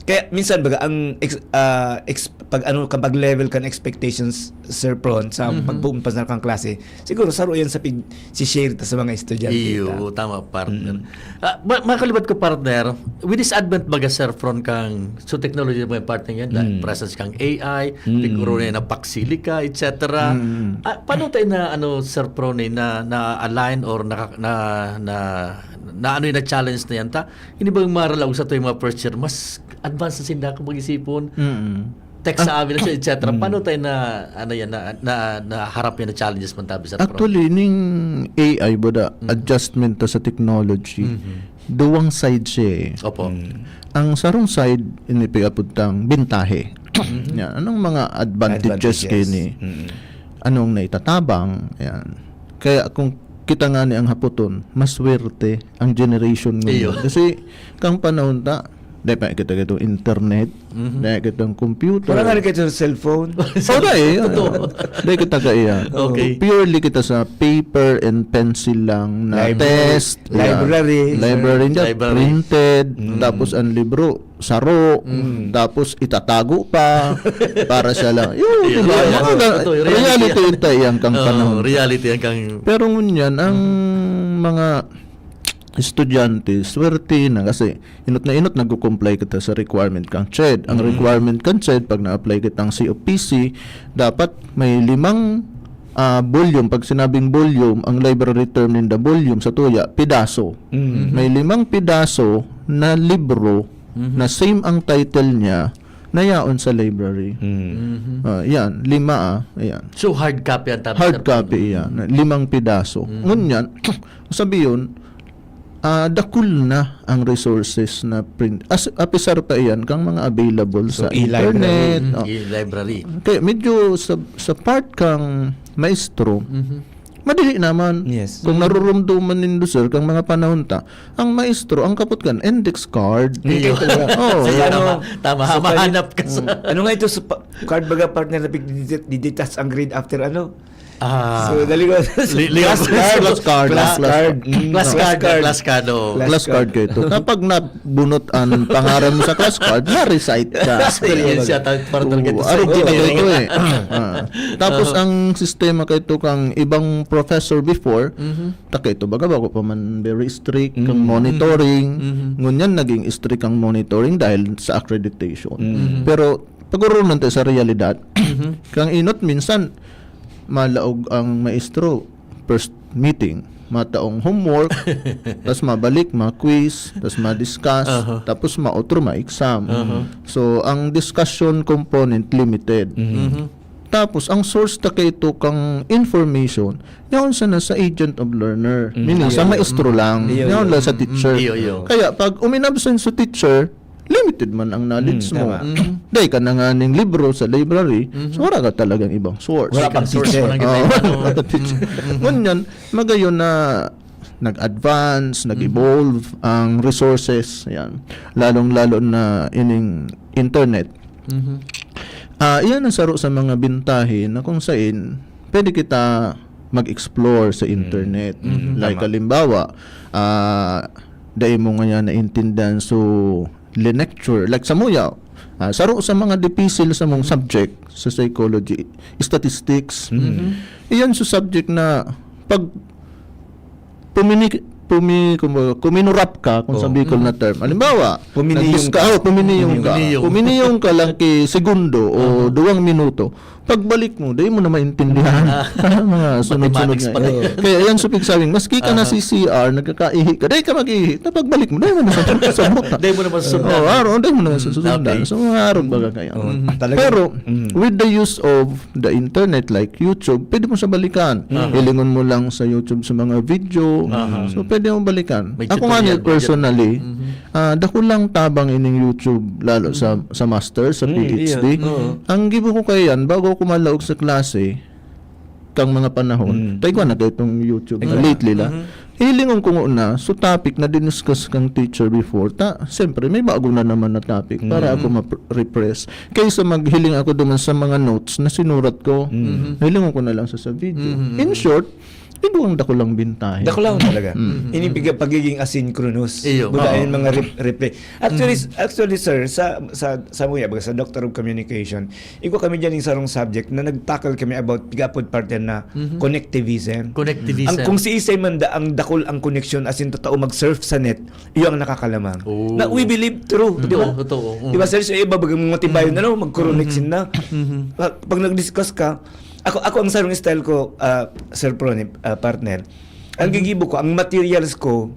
kaya minsan baga ang ex, ah, ex, pag ano kapag level kan expectations, Sir Pron, sa pagpuumpas na kang klase, siguro saro yan sa pig si share ta sa mga estudyante Iyo, ta. Tama, partner. Ah, ma- makalibat ko, partner, with this advent baga, Sir Pron, kang so technology mo yung partner yan, dahil presence kang A I, piguro na paksili ka, et cetera. Ah, paano tayo na, ano, Sir Pron, eh, na, na-align or na, na, na, na ano yung na-challenge na yan? Ta, hindi ba yung maralaw sa to yung mga first year, mas advanced na sinda kung mag-isipon? Tech sa amin, et cetera. Paano tayo na, ano yan, na, na, na harap yan na challenges man tabi sa Actually, ning A I ba da, adjustment ta sa technology, duwang side siya eh. Opo. Ang sarong side, ini pigapod tang bintahe. Yan. Anong mga advantages, Advantages. Kayo ni? Anong naitatabang? Yan. Kaya kung kita nga ni ang haputon, maswerte ang generation Iyo. ngayon. Kasi kang panahon ta, dahil pa kita itong internet, dahil kitang computer. Wala nga rin kayo sa cellphone. Oh, dahil. Dahil kita kaiya. Okay. Purely kita sa paper and pencil lang na Library. test. Yeah. Library. Library niya, Library. Printed. Tapos ang libro, saro. Tapos itatago pa para siya lang. Yun, Yun, diba? yun, Mga yun. ga- Totoo, reality reality yan. Yung taiyang kang Oo, panahon. Reality yan kang Pero ngunyan, ang mga estudyante, swerte na kasi inot na inot nagko-comply kita sa requirement kang CHED. Ang requirement kang CHED, pag na-apply kitang C O P C, dapat may limang ah, volume. Pag sinabing volume, ang library term ninda volume sa tuya, pidaso. May limang pidaso na libro na same ang title niya na yaon sa library. Ah, yan, lima ah. Ayan. So, hard copy ang tabi, Hard sir? Copy yan. Limang pidaso. Ngunyan, sabi yun, ah, dakul na ang resources na print. As, apisar pa iyan kang mga available sa e-library. internet. Mm, Oh. E-library. Kaya medyo sa, sa part kang maestro, madali naman. Yes. Kung narurumduman nindo, sir, kang mga panahon ta, ang maestro, ang kapot kan, index card. Hindi kayo talaga. Oh. Sa ano, Tama, tama. sa Mahanap ka sa Ano nga ito sa pa- card baga, partner, na pigdidetach ang grade after ano? Ah. So, dali ko. Li- li- Class card. Class card. Class card. Class card, class card, oh. Class Class card kayo ito. Kapag nabunot ang pangaran mo sa class card, na-recite ka. Experience yata, para talaga Oo, ito sa arog kita engineering. ito eh. Ah. Tapos ang sistema kayo ito kang ibang professor before, taka ito baga bago pa man very strict kang monitoring. Ngunyan naging strict ang monitoring dahil sa accreditation. Pero pag-urunan tayo sa realidad, kang inot minsan, malaog ang maestro, first meeting, mataong homework, tas mabalik, ma-quiz, tas ma-discuss, Aha. Tapos maotro, ma-exam. Aha. So, ang discussion component limited. Tapos, ang source ta kaito kang information, yaon sana sa agent of learner. Meaning, sa maestro lang. Iyo, Yaon iyo. Lang sa teacher. Iyo, iyo. Kaya, pag uminabsent sa teacher, limited man ang knowledge Mm, mo. tama. Dahil ka na nga ning libro sa library, so wala ka talagang ibang source. Wala pang Source teacher. mo lang Oo, kita, ano. wala ka teacher. Ngunyan, magayon na nag-advance, nag-evolve ang resources, yan. Lalong-lalo na ining internet. Mhm. Ah, iyan ang saro sa mga bintahin na kung sain pwede kita mag-explore sa internet. Mhm. Like, tama. Halimbawa, ah, dai mo ngayon naintindihan, so, lecture. Like, samuya, ah, saro sa mga dipisil sa mong subject sa psychology, statistics. Mhm. Iyan sa subject na pag pumini-, pumi-, kumbaga, kuminurap ka, kung sa Oo. Bicol na term. Halimbawa, Puminiyong nagdis-, ka. Oh, puminiyong ka. Puminiyong. Puminiyong ka lang ki segundo o Aha. duwang minuto. Pagbalik mo, dai mo na maintindihan. Ah. Mga sunod-sunod Mathematics nga. pa rin. Oo. Kaya yan, so, pigsabing, maski ka na Aha. si C R, nagkakaihi ka, dai ka mag-ihi. Na pagbalik mo, dai mo na sa, sa buta. Dai mo naman sundan. Oo, araw, dai mo na Mm, sa susundan. okay. So, mga arog baga kaya. Oo, Mm. talaga. Pero, Mm. with the use of the internet, like YouTube, pwede mo siya balikan. Mm. Hilingon mo lang sa YouTube sa mga video. Aha. So, pwede mo balikan. May Ako nga ni tutorial ba dyan? personally, Mhm. ah, dakulang tabang ining YouTube, lalo sa, Mhm. sa master, sa Mm, P H D. iya. Oo. Ang gibo ko kaya yan, bago ako malaog sa klase, kang mga panahon, Mm. taigwa na kayo itong YouTube na Ikaw. lately la. Mhm. Hilingon ko nguna, so topic na diniscuss kang teacher before, ta, siyempre, may bago na naman na topic para Mm. ako ma-refresh. Kaysa maghiling ako duman sa mga notes na sinurat ko, Mm. hilingon ko na lang sa, sa video. Mm. In short, ito ang dakulang bintahe. Dakulang talaga. Mm. Ini piga-, pagiging asynchronous. Iyo. Buda Oo. yung mga rep-, replay. Actually, Mm. s-, actually, sir, sa, sa, sa muya, baga sa Doctor of Communication, igwa kami dyan yung sarong subject na nag-tackle kami about, piga-apod partner na Mhm. connectivism. Connectivism. Ang, kung si Isay man da, ang dakul ang connection, as in, totoo, mag-surf sa net, iyo ang nakakalamang. Oh. Na we believe true, di ba? Totoo, totoo. Di ba, Mhm. sir? So, iba bagang mga tibayon, Mhm. ano, mag-connect Mhm. sila. Mhm. Ah, pag nag-discuss ka, ako, ako ang sarong style ko, ah, Sir Pro, ni, ah, partner, ang Mhm. gigibo ko, ang materials ko,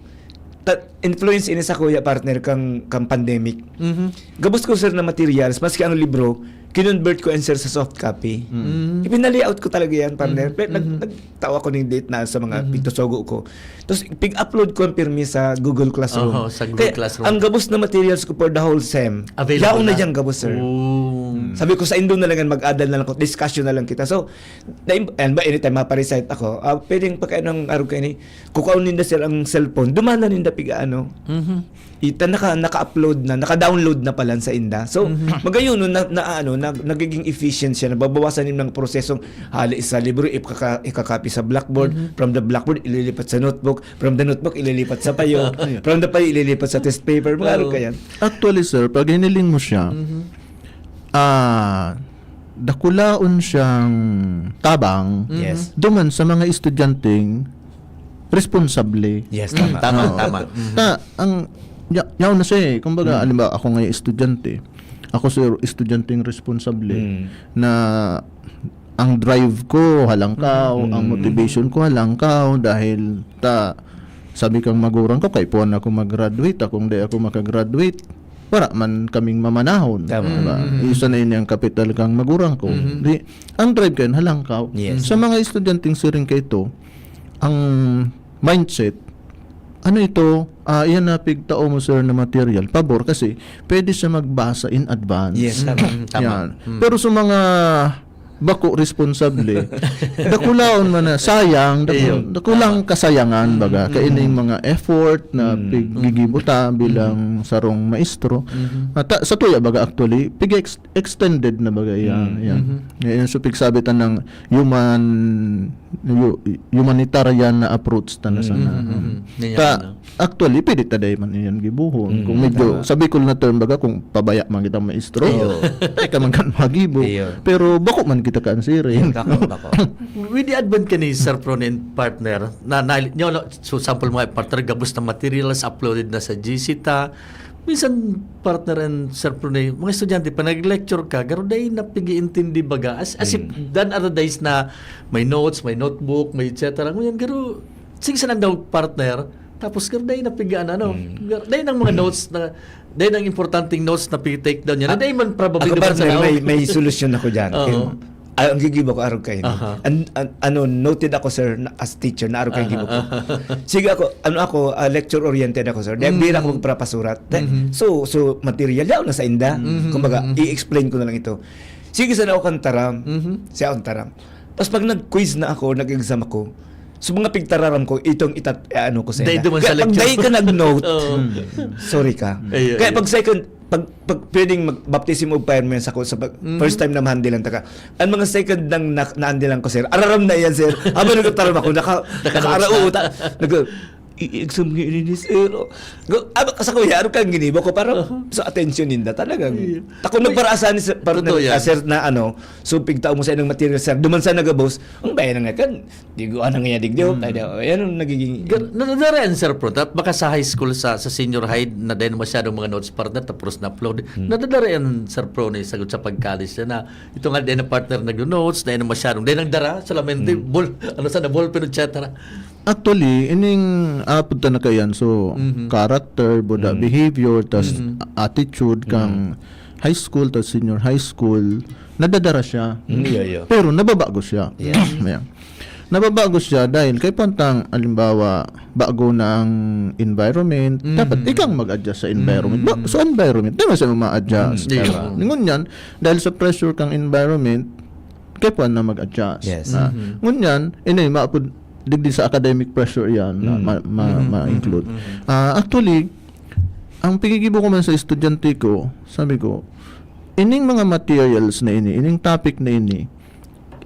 ta-, influence ini sa kuya, partner, kang, kang pandemic. Mhm. Gabos ko, sir, na materials, maski ang libro, kinonvert ko yan, sir, sa soft copy. Mm. Ipinalayout ko talaga yan, partner. Mhm. Pero nag-, Mhm. nagtawa ko ng date na sa mga Mhm. pigtusogo ko. Tapos, pig-upload ko ang pirmi sa Google Classroom. Oho, sa Google Kaya, Classroom. ang gabos na materials ko for the whole sem, Available yaon na na. diyang gabos, sir. Oh. Hmm. Sabi ko, "Sa indo na lang yan, mag-adal na lang ko, discussion na lang kita." So, na, yan ba, anytime maparecite ako, ah, pwedeng pagkain ng arog kayo ni, kukaon ninda, sir, ang cellphone, dumana ninda piga ano. Mhm. Ita, naka, naka-upload na, naka-download na pala sa inda. So, Mhm. magayon, no, na, na, ano, na, nagiging efficient siya, nababawasan yung mga prosesong hali sa libro, ikaka-, ikakopy sa blackboard, Mhm. from the blackboard, ililipat sa notebook, from the notebook, ililipat sa payo, Ayun. from the payo, ililipat sa test paper, mga Oo. arog kayan. Actually, sir, pag hiniling mo siya, Mhm. ah, dakulaon siyang tabang Mhm. Yes. duman sa mga estudyanteng responsable. Yes, Mm, tama. tama, Oo. tama. Mhm. Ta, ang, ya-, yaon na siya eh. Kumbaga, Mm. halimbawa, ako ngayon estudyante. Ako, sir, estudyanteng responsable Mm. na ang drive ko halangkaw, Mm. ang Mm. motivation ko halangkaw, dahil ta, sabi kang magurang ko, kaipuhan ako mag-graduate, akong di ako makagraduate, wala man kaming mamanahon. Tama. Diba? Mm. Isa na ini ang kapital kang magurang ko. Mm. Di, ang drive kayo, halangkaw. Yes. Sa mga estudyanteng siring kaito, ang mindset, ano ito? Ah, iyan na pigtao mo, sir, na material. Pabor kasi pwede siya magbasa in advance. Yes, tama. Mm, tama. Yan. Mm. Pero sa mga bako responsable, dakulaon man na, sayang, daku-, Iyo. dakulang Tama. kasayangan, Mm, baga, mm, kaining mm. mga effort na Mm. piggigibo ta bilang Mm. sarong maestro. Mhm. At ta-, sa tuya, baga, actually, pig-ex-, extended na, baga, yan, Mm. yan. Mhm. Ngayon, so, pigsabi ta ng human, hu-, humanitarian na approach ta na Mm. sana. Mhm, mhm. Yan, Ta-, ano. Actually, pwede ta dai man iyan gibuhon. Mm. Kung medyo, Tama. sa Bicol na term, baga, kung pabaya man kita maestro, Iyo. ay ka man kan magibo. Iyo. Pero bako man kita kan siring. Bako, bako. With the advent ka ni Sir Pro and partner, na, na, nyo, no, so sample mo, partner, gabos na materials uploaded na sa G C ta. Minsan, partner and Sir Pro, mga estudyante, pa nag-lecture ka, garo dai na pag-iintindi baga. As, as if, Mm. done are the days na may notes, may notebook, may et cetera. Ngunyan, garo, sige, saan daw, partner? Tapos, garo, dai na pigaan, ano? Mm. Garo, dai nang mga notes na, dai nang importanteng notes na pi-take down yan. Ak-, Dai man probably ako, naman sa partner, may, naog. may solusyon ako dyan. Oo. Kaya, ah, ang gigibo ko, arog kayo. Aha. An-, an-, ano, noted ako, sir, na, as teacher, na arog kayo Aha, gibo ko. aha. Sige ako, ano ako, ah, lecture-oriented ako, sir. Di, Mm. bira ako magpapasurat. Di, Mhm. so, so, material, yaon na sa inda. Mhm, Kumbaga, mhm. i-explain ko na lang ito. Sige, sana ako kang taram. Mhm. Siya akong taram. Tapos pag nag-quiz na ako, nag-exam ako, So, mga pigtararam ko, itong itat-, eh, ano ko sa Dahil ila. Duman Kaya sa pag lecture. Dahil ka nag-note, Oo. hmm, sorry ka. Ayun, Kaya ayun. Pag second, pag, pag pwedeng mag-baptism of fire mo yan sa, sa pag, Mhm. First time na mahandilan ta ka. Ang mga second nang na, nahandilan ko, sir, araram na yan, sir. Habang nagtaram ako, naka, Naka-notes nakaarao na. Ta. Nag-, "I-exam ko ini ni sir." Go, abak sa kuya, ano kang ginibo ko? Parang Uh-huh. Sa attention ninda, talagang. Yeah. Ako nagparaasa ni sir, partner, Totoo yan. Ah, sir, na ano, so pigtao mo sa inang material, sir. Duman sa nagabos, ang bayan na nga kan, Digo, ano nga, digdi, oh, Hmm. tayo daw. Ayan ang nagiging Gar-, nadadara yan, Sir Pro. Tap-, baka sa high school, sa, sa senior high, na din masyadong mga notes partner, tapos na-upload. Hmm. Nadadara yan, Sir Pro, ni sagot sa pagkalis niya na ito nga din na partner nag-notes, dahil na masyadong, dahil nagdara, solamente, Hmm. ball, ano sana, ball pen, et cetera. Actually, ining apod ta na kaiyan, so, Mhm. character, boda, Mhm. behavior, tas Mhm. attitude, kang Mhm. high school, tas senior high school, nadadara siya. Mm, yeah, yeah. Pero nababago siya. Yeah. Ayan. Nababago siya dahil kay pantang, halimbawa, bago na ang environment, Mhm. dapat ikaw mag-adjust sa environment. Mhm. Ba-, so, environment, di ba siya ma-adjust? Mhm. Diba? Yeah. Ngunyan, dahil sa pressure kang environment, kay pa na mag-adjust. Yes. Na, Mhm. ngunyan, ini, maapod, digdi sa academic pressure yan, na Mhm. ma-, ma-, Mhm. ma-include. Mhm. Mhm. Ah, actually, ang pigigibo ko man sa estudyante ko, sabi ko, "Ining mga materials na ini, ining topic na ini,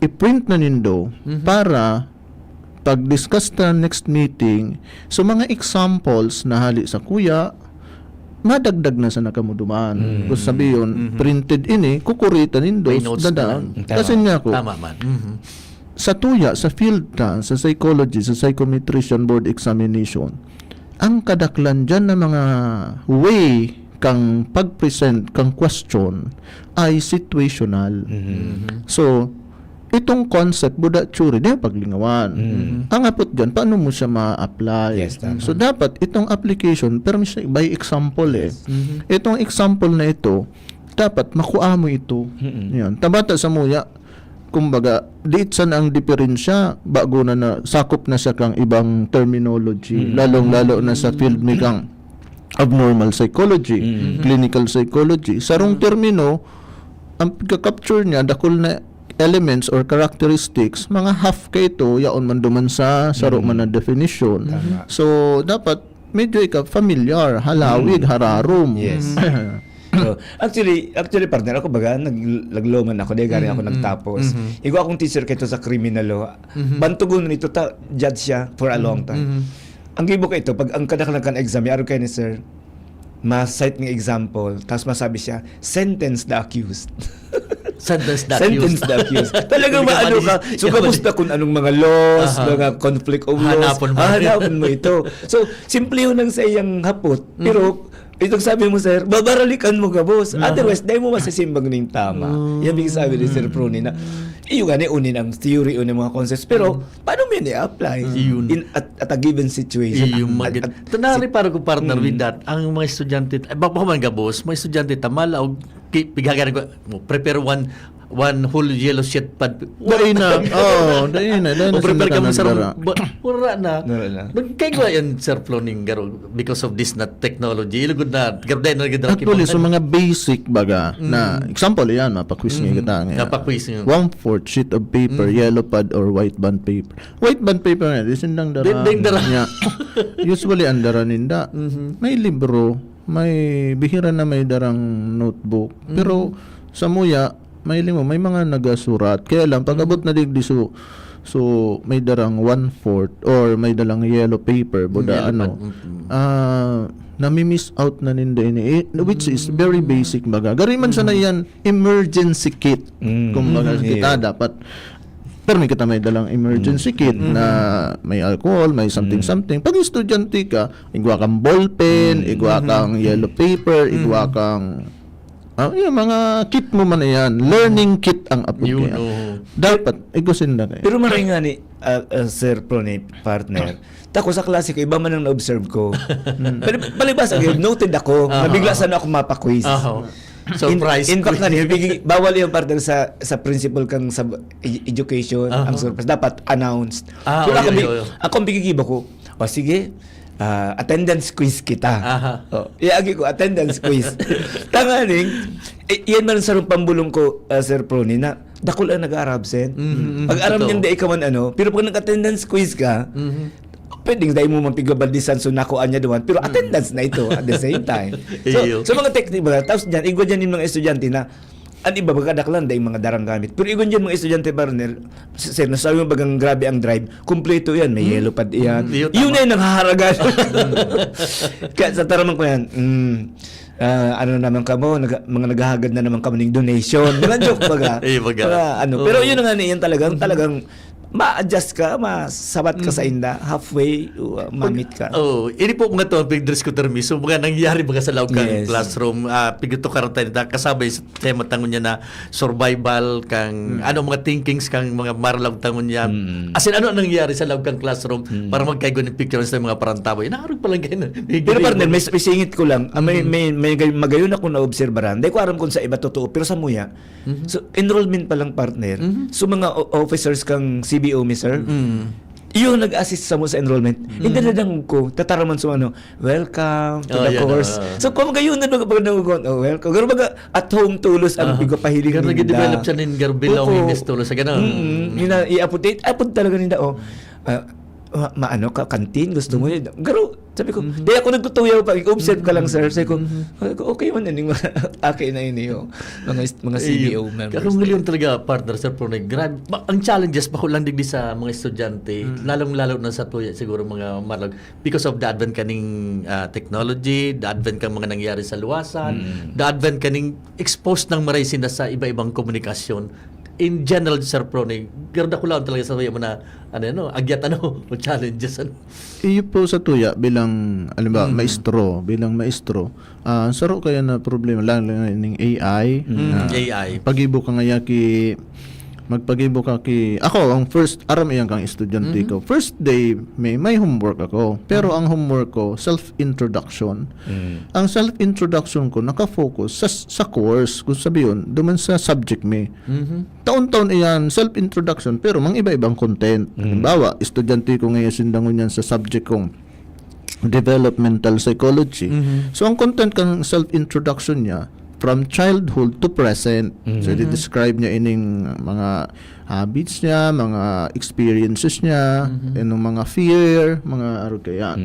i-print na nindo Mhm. para pag-discuss ta next meeting, so mga examples na hali sa kuya, madagdag na sa nakamuduman." Mm. Kung sabi yun, Mhm. printed ini, kukuritan nindo, May notes na dadaan. Lang. Tama. Kasi nga ako, Tama man. Mhm. Sa tuya, sa field ta, sa psychology, sa psychometrician board examination, ang kadaklan dyan na mga way kang pag-present kang question ay situational. Mhm. Mhm. So, itong concept, buda theory, di paglingawan. Mhm. Ang apot dyan, paano mo siya ma-apply? Yes, tama. So, dapat itong application, pero siya by example eh. Yes. Mhm. Itong example na ito, dapat makua mo ito. Mhm. Yan. Tabata sa muya, kumbaga, diit sana ang diferensya, bago na, na sakop na siya kang ibang terminology, Mm. lalong-lalo na sa field mi kang abnormal psychology, Mm. clinical psychology. Sarong Mm. termino, ang pagka-capture niya, dakul na elements or characteristics, mga half kaito, yaon man duman sa saro Mm. man na definition. Tama. So, dapat medyo ika familiar, halawig, Mm. hararom. Yes. So, actually, actually, partner, ako baga, nag-, nagloman ako, dahil gari ako Mm, mm, nagtapos. Mhm. Igwa akong teacher kaito sa criminal law. Mhm. Bantugon nito, ta-, judge siya for a long time. Mhm. Ang gibo ko ito, pag ang kadaklan kan exam, yaro kayo ni sir, ma-cite ng example, tapos masabi siya, "Sentence the accused." Sentence the Sentence accused. The accused. Talagang Talaga maano ka, manis-, so, kamusta kung anong mga laws, Aha. mga conflict of laws, Hanapon mo. Ah, hanapon mo ito. So, simple yun ang sa iyang hapot. Mhm. Pero, itong sabi mo, sir, babaralikan mo gabos. Aha. Otherwise, dahil mo masisimbang ning tama. Mm. Yan yung sabi ni Sir Pruni na, iyo gani, unin ang theory, unin ang mga concepts. Pero, Mm. paano mo yan i-apply? Mm. Yun. In, at, at a given situation. Iyo, At, magit-, at, at, Tanari si- para ko, partner, Mm. with that, ang mga estudyante, ay, baka man gabos, mga estudyante, tamala, o ki-, pighagaran ko, mo, prepare one, one whole yellow sheet pad. Dai na. Oo, dai na. Dai na O prepare sila ka mo sa nagdara. Ba-, wala na. Wala na. Nagkaigwa yan, Sir Flo, ning garo, because of this na technology. Ilugod na, garo, dai na nagdara Actually, kipag- sa mga basic baga Mm. na, example yan, mapa-quiz nga Mm. kita ngayon. Mapa-quiz nga. One-fourth sheet of paper, Mm. yellow pad or white bond paper. White bond paper nga, di sindang dara. Di, di dara. Nya, usually, ang dara ninda. Mhm. May libro, may bihira na may darang notebook. Mhm. Pero, sa muya, may limo, may mga nagasurat. Kaya lang, pag abot Mhm. na digdi, so, so, may darang one-fourth or may dalang yellow paper, buda, Yellow ano, pad, mm, mm. ah, nami-miss out na ninda ini, eh, which is very Mhm. basic, baga. Gari man sana Mhm. yan, emergency kit. Mm. Kumbaga, Mhm. kita Yeah. dapat, pero may kita may dalang emergency Mm. kit Mhm. na may alcohol, may something, Mm. something. Pag estudyante ka, igwa kang ballpen, Mm. igwa Mhm. kang yellow paper, igwa Mhm. kang, ah, yung mga kit mo man na yan. Learning kit ang apod Yun, kaya. Oo. Dapat, igusin na kayo. Pero maray nga ni, ah, ah, Sir Pro ni partner, Tako sa klase ko, iba man ang na-observe ko. Mm. Pali-, palibhasa, noted ako, Aha. nabigla sana ako mapa-quiz. Aha. In, Surprise in fact quiz. Nga, ni, bigi-, bawal yung partner sa, sa principle kang sa ed-, education, Aha. ang surprise. Dapat announced. Ah, Pero oo, ako, yun, bi-, yun, yun. Ako ang bigigibo ko, "O, sige, ah, attendance quiz kita." Aha. O, iagi ko, attendance quiz. Tanganing, eh, yan man sa pambulong ko, ah, Sir Prony, na dakul ang nag-aabsent. Mhm, Pag aram totoo. niyang dai ka man ano, pero pag nag-attendance quiz ka, Mhm. pwedeng dai mo man pigabal disan so nakuha niya duman, pero attendance na ito at the same time. So, Iyo. so mga technique ba? Tapos dyan, igwa dyan yung mga estudyante na, ang iba, baga daklan, dai mga darang gamit. Pero igwa dyan mga estudyante, partner, sir, nasabi mo bagang grabe ang drive, kumpleto yan, may yellow pad yan. Iyo, Yun tama. na yung nanghaharagan. Kaya sa taraman ko yan, mm, ah, ano naman kamo, nag- mga naghahagad na naman kamo ng donation. Mga joke baga. Eh, baga. Mga ano. Oo. Pero yun na nga, yan talagang, talagang ma-adjust ka, masabat ka sa inda, halfway, uh, mamit ka. Oh, ini po mga to, ang pigdress ko termi. So, mga nangyari mga sa loob kang Yes. classroom, ah, pigtukaran tayo nita, kasabay sa tema tangon niya na survival, kang ano mga thinkings kang mga marlaw tangon niya. Mm. As in, ano ang nangyari sa loob kang classroom para magkaigo ng picture sa mga parantaboy? Inaarog pa lang kayo na. Pero partner, may, may singit ko lang. Ah, may, may, may gay- magayon ako na obserbaran. Hindi ko aram kung sa iba totoo, pero sa muya. So, enrollment pa lang, partner. So, mga o- officers kang C B O, mi, sir. Mm. Iyo nag-assist sa mo sa enrollment. Hindi na lang ko, tataraman sa ano, "Welcome to Oh, the yan, course." oh. So, kung magayon na baga pag nag-, "Oh, welcome." Pero baga, at home tulos ang Ah. pigpapahiling Pero ninda. nag-develop siya nin Garbilao, Oo. may miss tulos sa ganun. Mm-mm. Ina-, i-update, update talaga ninda, oh. Ah, ma-, maano ka, canteen, gusto mo yun? Garo, sabi ko, di ako nagtutuyaw pa, i-observe ka lang, sir. Sabi ko, sabi ko, "Okay man, aning mga, okay na yun, yung mga, mga C B O members." Kaya kung ngayon talaga, partner, sir, pero nag-, grabe, ba- ang challenges pa ko lang digdi sa mga estudyante, lalong-lalo na sa tuya, siguro mga marlag, because of the advent kaning ah, technology, the advent kang mga nangyari sa luwasan, the advent kaning exposed ng maray sinda sa iba-ibang komunikasyon. In general, Sir Prone, garda ko lang talaga sa tuya mo na, ano, ano, agyat, ano, o challenges, ano. Iyo po sa tuya bilang, alam ba, maestro, bilang maestro, ah, saro kaya na problema lang, lang ning A I. Mm, na A I. Pagibo ka ngaya ki, magpagibo ka ki, ako, ang first, aram iyan kang estudyante ko. First day, may, may homework ako. Pero ang homework ko, self-introduction. Ang self-introduction ko, nakafocus sa, sa course, kung sabihin, duman sa subject mi. Taon-taon iyan, self-introduction, pero mang iba-ibang content. Halimbawa, estudyante ko ngayon sindangon yan sa subject kong developmental psychology. So, ang content kang self-introduction niya, from childhood to present. So, di-describe niya ining mga habits niya, mga experiences niya, inong mga fear, mga arog kaya.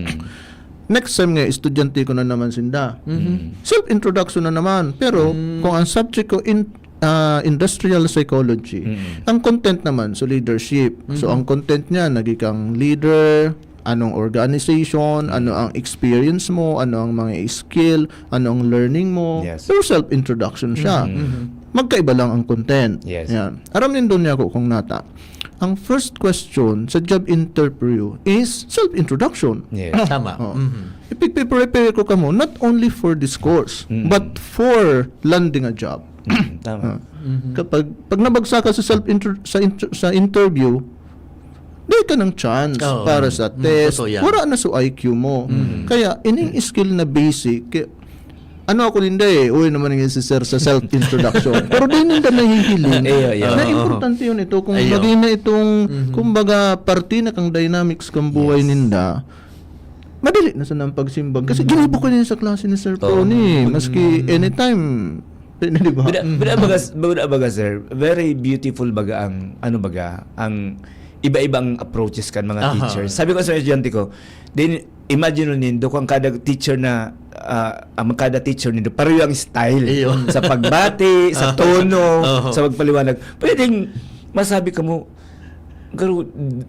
Next time nga, estudyante ko na naman sinda. Self-introduction na naman. Pero, kung ang subject ko in ah, industrial psychology, ang content naman, so leadership. So, ang content niya, naging kang leader, anong organization, ano ang experience mo, ano ang mga skill, ano ang learning mo. Yes. Pero self-introduction siya. Magkaiba lang ang content. Yes. Yan. Aram nindo niya ako kung nata. Ang first question sa job interview is self-introduction. Yes. Tama. Oh. Mhm. Ipigpe-prepare ko kamo not only for this course, Mm. but for landing a job. Mm, tama. Ah. Kapag pag nabagsak ka sa self intro, sa intro, sa interview, di ka ng chance Oo. para sa Mm, test. totoo yan. Wala na so I Q mo. Kaya ining skill na basic, kaya, ano ako ninda eh, uy naman nga si sir sa self-introduction. Pero di ninda nahihiling Iyo, iyo. na Oo. Importante yun ito. Kung Iyo. Maging na itong, kumbaga, parte na kang dynamics kang buhay ninda, madali na sana ang pagsimbag. Kasi ginibo ko din sa klase ni Sir Tony. Maski anytime, pwede, di ba? Bida, bida baga, bida baga, sir, very beautiful baga ang, ano baga, ang iba-ibang approaches kan mga Aha. teachers. Sabi ko sa estudyante ko, din, imagine mo nindo kung kada teacher na, ah, ang kada teacher nindo, pareho ang style. Iyo. Sa pagbati, sa tono, Oho. sa pagpaliwanag. Pwedeng masabi ka mo, "Garo,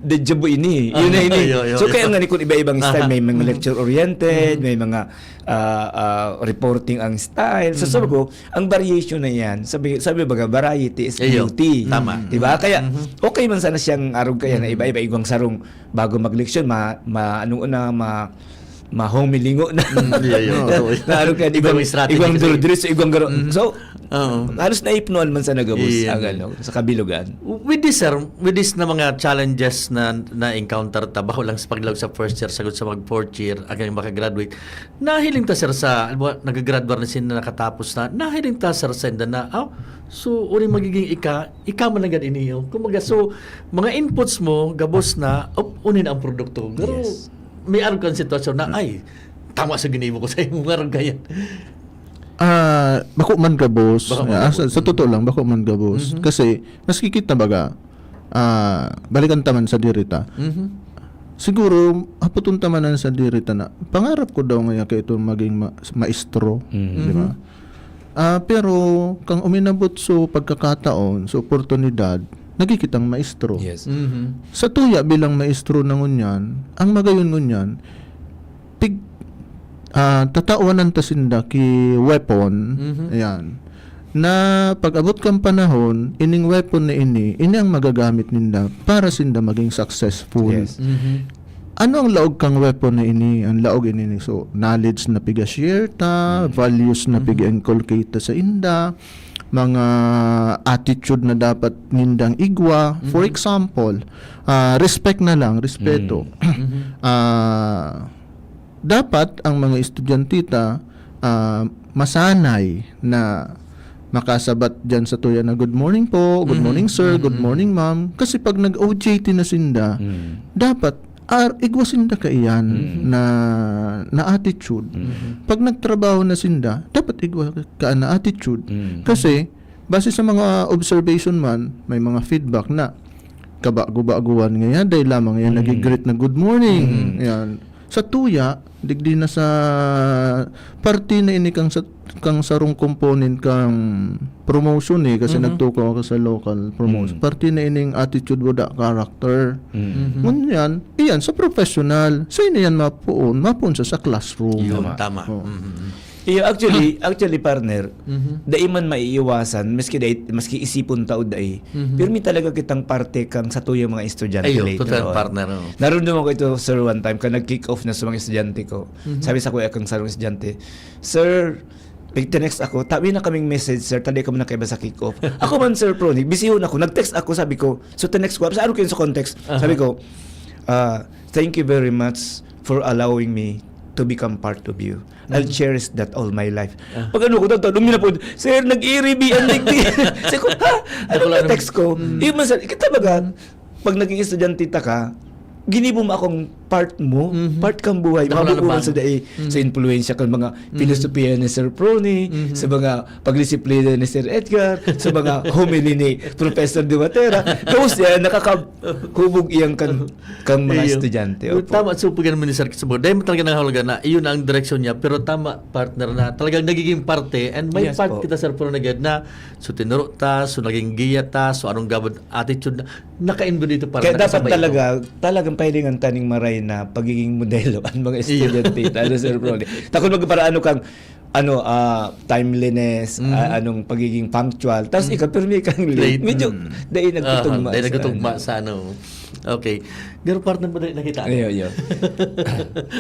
deja vu ini. Yun na ini." Iyo, iyo, So, iyo. Kaya nga ni kung iba-ibang style, Aha. May mga lecture-oriented, may mga ah, ah, reporting ang style. So, sabi ko, ang variation na yan, sabi, sabi baga, variety is Iyo. beauty. Tama. Di ba? Kaya, okay man sana siyang arog kaya na iba-iba, igwang sarong bago magleksyon, ma, ma, ano na, ma, mahumilingo na. Mm, iyo, iyo. Na, na, arog kaya, Iba igwang, yung strategy igwang kasi. Durdris, igwang garo. So, Oo. halos naipnuan man sana gabos Iyo. ang ano, sa kabilugan. With this, sir, with this na mga challenges na na-encounter ta, baho lang sa paglaog sa first year, sagod sa mag fourth year, ang makagraduate, nahiling ta, sir, sa, alam mo, nagagraduar na sila, nakatapos na, nahiling ta, sir, sa inda na, "Ah, so, uning magiging ika, ika man lang gad ini, oh." Kumbaga, so, mga inputs mo, gabos na, op, unin ang produkto. Pero, Yes. May arog kang sitwasyon na, "Ay, tama sa ginibo ko sa imo, arog kaya." Ah, ah, bako man gabos. Bako man Ah, gabos. sa, sa totoo lang, bako man gabos. Mhm. Kasi, maski kita baga, ah, balikan ta man sa diri ta. Mhm. Siguro, hapoton ta man an sa diri ta na, pangarap ko daw ngaya kaito magin ma-, maestro, Mhm. di ba? Mhm. Ah, pero kang uminabot so pagkakataon, so oportunidad, nagigitang maestro. Yes. Mhm. Sa tuya bilang maestro na ngunyan, ang magayon ngunyan, pig-, ah, tatawanan ta sinda ki weapon, Mhm. ayan, na pag-abot kan panahon, ining weapon na ini, ini ang magagamit ninda para sinda maging successful. Yes. Mhm. Ano ang laog kang weapon na ini? Ang laog ini ni, so, knowledge na piga-share ta, Mm. values na Mhm. piga-inculcate ta sa inda, mga attitude na dapat nindang igwa. For Mhm. example, ah, respect na lang, respeto. Mm. Mhm. Ah, dapat ang mga estudyante ta, ah, masanay na makasabat diyan sa tuya na, "Good morning po, good Mhm. morning sir, good Mhm. morning ma'am." Kasi pag nag-O J T na sinda, Mm. dapat ar-, igwa sinda kaiyan Mhm. na, na attitude. Mhm. Pag nagtrabaho na sinda, dapat igwa ka na attitude. Mm. Kasi, base sa mga observation man, may mga feedback na kabago-baguhan ngayon, dahil lamang yan, Mm. nagigreet na, "Good morning." Mm. Yan. Sa tuya, digdi na sa parte na ini kang sa, kang sarong component kang promotion eh, kasi Mhm. nagtukaw ako sa local promotion. Mm. Parte na ining attitude mo da, character. Mm. Mhm. Ngunyan, iyan, sa professional, sa ini yan mapuon, mapuon sa, sa classroom. Yun, Tama. tama. Oh. Mhm. Iyo, actually, actually, partner, Mhm. dai man maiiwasan, maski dai, maski isipon ta o dai, Mhm. pirmi talaga kitang parte kang satuyang mga estudyante Ayo, later total on. partner, oh. Narumduman ko ito, sir, one time, kan nag-kick off na sa mga estudyante ko. Mhm. Sabi sa kuya kang sarong estudyante, "Sir," nag-text ako, "Tabi na kaming message, sir, tali kami nakaiba sa kick off." Ako man, Sir Proni, bisihon ako, nag-text ako, sabi ko, so, tinext ko, sa ano kayo sa context? Aha. Sabi ko, ah, "Thank you very much for allowing me to become part of you. I'll Mhm. cherish that all my life." Ah. Pag ano ko, tawag-tawag, minapod, "Sir, nag-iiribi ang digdi." Sabi ko, "Ha? Ano Naku, na ano? text ko?" Mm. Yun man, sir, kita baga, Mm. pag naging estudyante ta ka, ginibo mo akong part mo, Mhm. part kang buhay, Naku, mabubuhan nalaman. sa dai, Mhm. sa impluwensya kang mga Mhm. pilosopiya ni Sir Proni, Mhm. sa mga pagdisiplina ni Sir Edgar, sa mga homily ni Professor De Matera. Gabos yan, nakakahubog iyang kan, kang mga Iyo. estudyante. Well, Opo. tama, so, pag-ano, Minister, sa mga, dahil talaga nangangahulugan na, iyon ang direksyon niya, pero tama, partner, na talagang nagiging parte, and may Yes part po. kita, Sir Proni, agad na, so, tinuro ta, so, naging giya ta, so, anong gabod attitude na, naka-embed ito para Kaya dapat nakasabay ito. talaga, talagang pahilingan ta ning maray na pagiging modelo ang mga Iyo. estudyante, ano, Sir Proni. Takot magparaano kang, ano, ah, timeliness, Mhm. ah, anong pagiging punctual. Tas Mhm. ikaw, pirmi kang late. Late. Medyo, Mm. dahil Aha, nagtutugma dahil sa nagtutugma ano. sa ano. Okay. Pero partner mo dahil nakita. Iyo, iyo.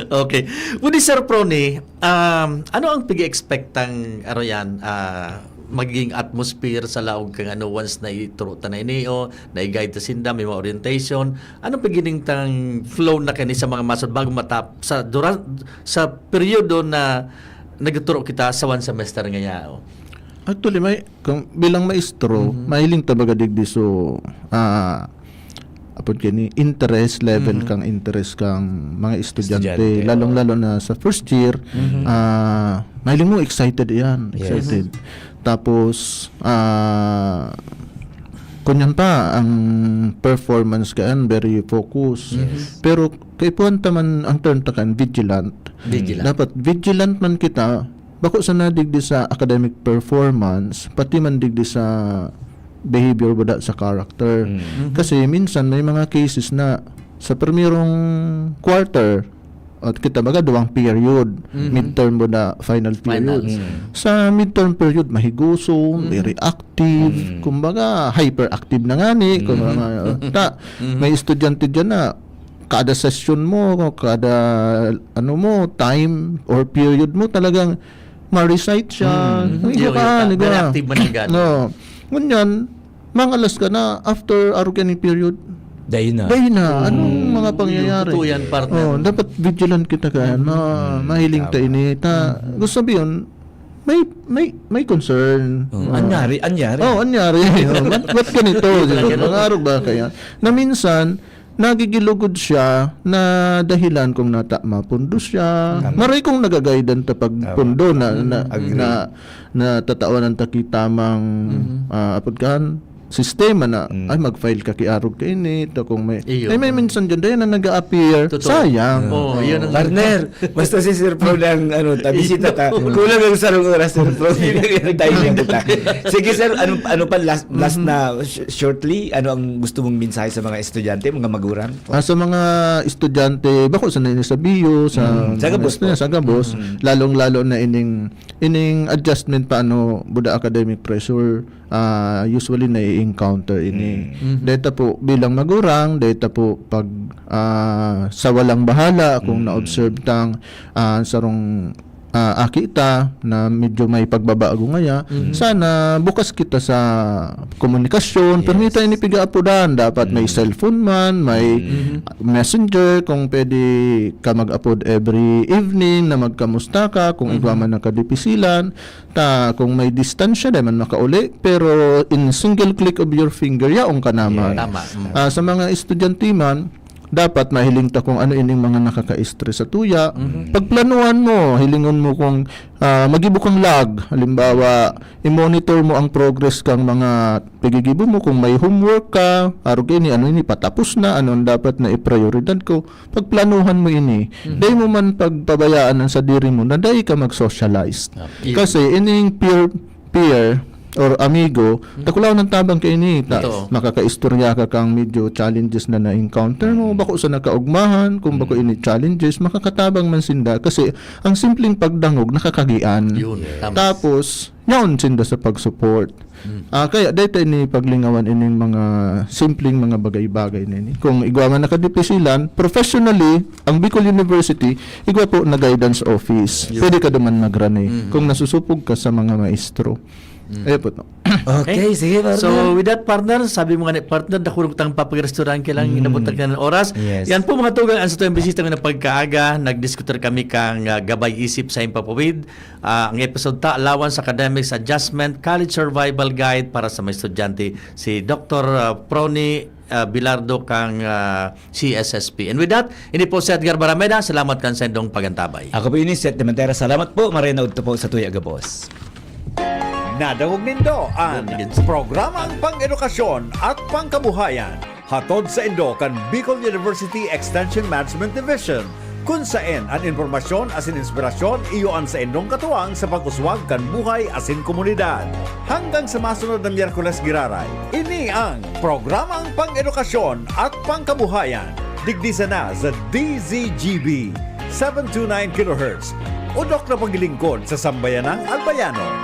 Okay. Pwede, Sir Proni, um, ano ang pag-expectang, ano yan, ah, magiging atmosphere sa laog kang ano, once na ituro ta na ini o na-guide ta sinda, may mga orientation? Anong pagiging tang flow na kani sa mga masod bago matap-, sa dura-, sa peryodo na nagtuturo kita sa one semester ngaya, oh? Actually, may, kung bilang maestro, Mhm. mahiling ta baga digdi so, ah, apod kini, interest level Mhm. kang interest kang mga estudyante, Estudyante, lalong-lalo na sa first year, Mhm. ah, mahiling mo excited iyan, Yes. excited. Tapos, ah, kunyan pa, ang performance kaan, very focus. Yes. Pero kaipuhan ta man ang term ta kan vigilant. Vigilant. Dapat vigilant man kita, bako sana digdi sa academic performance, pati man digdi sa behavior, wala sa character. Mm. Mhm. Kasi minsan may mga cases na sa primerong quarter, at kita baga duwang period, Mhm. midterm mo na final Final. period. Mm. Sa midterm period, mahiguso, Mhm. very active, Mm. kumbaga hyperactive na ngani, Mhm. kumbaga, ta, Mhm. may estudyante diyan na kada session mo, kada ano mo, time or period mo, talagang ma-recite siya. Mm. Yung Yo, iba yo, ka, ta-, di ba? very active man ang gani. No. Ngunyan, mangalas ka na after arog kaning period. Dahil na. Dahil na. Mm. Anong mga pangyayari? Totoo yan, partner. Oh, dapat vigilant kita ka, Mm. ma-, Mm, mahiling ta tama. ini. Ta, Mm. gusto sabihin, may, may, may concern. Oh, Oh. anyari, anyari. Oh, anyari. Oh, ba't, ba't ganito? Hindi pala ganun. Mga arog ba kaya? Na minsan, nagigilugod siya na dahilan kung nata mapundo siya. Tama. Maray kung nagagaydan ta pag Tama. pundo na, Mm. na, Agree. na, na tatawanan ta ki tamang, Mm. ah, apod kahan, sistema na, Mm. ay, mag-file ka ki arog kaini, ta kung may, Iyo. ay, may minsan dyan, dahil na nag-a-appear, Totoo. sayang. Oo, yun ang Partner, basta si Sir Pro lang, ano, ta, bisita ta. Ito. Kulang ang sarong oras, Sir Pro. Timing kita. Sige, sir, ano, ano pa, last, last Mhm. na, sh-, shortly, ano ang gusto mong mensahe sa mga estudyante, mga magurang? Ah, sa mga estudyante, bako sa nainis sa biyo, sa Mm, sa mga gabos estudyante, po. sa gabos, Mm. lalong-lalo na ining, ining adjustment pa, ano, buda academic pressure, ah, usually nai-encounter ini. Mm. Mhm. Deta po bilang magurang, deta po pag, ah, sa walang bahala, kung Mm. na-observe tang, ah, sarong, ah, aki ta na medyo may pagbabago ngaya, Mhm. sana bukas kita sa komunikasyon, pero Yes. hindi tayo ini piga-apodan. Dapat may Mm. cellphone man, may Mhm. messenger, kung pwede ka mag-apod every evening na magkamusta ka, kung Mhm. igwa man nakadipisilan, ta kung may distansya, di man makauli, pero in single click of your finger, yaon ka naman. Yes. Tama. Mm. Ah, sa mga estudyante man, dapat mahiling ta kung ano ining mga nakaka-stress sa tuya. Mhm. Pagplanuhan mo, hilingon mo kung, ah, magibo kang log. Halimbawa, i-monitor mo ang progress kang mga pigigibo mo. Kung may homework ka, arog ini, ano ini, patapos na, ano ang dapat na iprioridad ko. Pagplanuhan mo ini. Mhm. Dai mo man pagpabayaan ang sadiri mo na dai ka mag-socialize. Ah, Kasi ining peer, peer or amigo, Mm. takulaw ng tabang kaini. Ta, Totoo. makakaistorya ka kang medyo challenges na na-encounter mo, Mm. bako sa nakaugmahan, kung bako Mm. ini challenges, makakatabang man sinda. Kasi ang simpleng pagdangog, nakakagian. Yun, Yes. tama. Tapos, yaon sinda sa pag-support. Mm. Ah, kaya dahil tayo ni paglingawan ining mga simpleng mga bagay-bagay na ini. Kung igwa man nakadipisilan, professionally, ang Bicol University, igwa po na guidance office. Yun. Pwede ka duman magrani Mm. kung nasusupog ka sa mga maestro. Mm. Ayun po, no? Okay, Okay. sige, partner. So, with that, partner, sabi mo nga ni partner, nakulog tang papag-restaurant, kailangan Mm. inabot na kailangan oras. Yes. Yan po, mga tugang, ang sa tuyang bisita na pagkaaga, nagdiskutir kami kang, ah, gabay isip sa impapawid. Ah, ang episode ta, Allowance, Academics, Adjustment, College Survival Guide para sa mga estudyante, si Doktor, ah, Prony, ah, Bilardo kang, ah, C S S P. And with that, ini po si Edgar Barameda. Salamat kan sa indong pagantabay. Ako po ini, Seth de Montera. Salamat po. Maray na udto po sa tuya gabos. Nadangog nindo an Donggen. Programang Pang-edukasyon at Pangkabuhayan. Hatod saindo kan Bicol University Extension Management Division, kun saen an impormasyon asin inspirasyon iyo an saindong katuwang sa pag-uswag kan buhay asin komunidad. Hanggang sa masunod na Miyerkules giraray, ini ang Programang Pang-edukasyon at Pangkabuhayan, digdi sana sa D Z G B, seven two nine kilohertz, udok na paglilingkod sa sambayanang Albayano.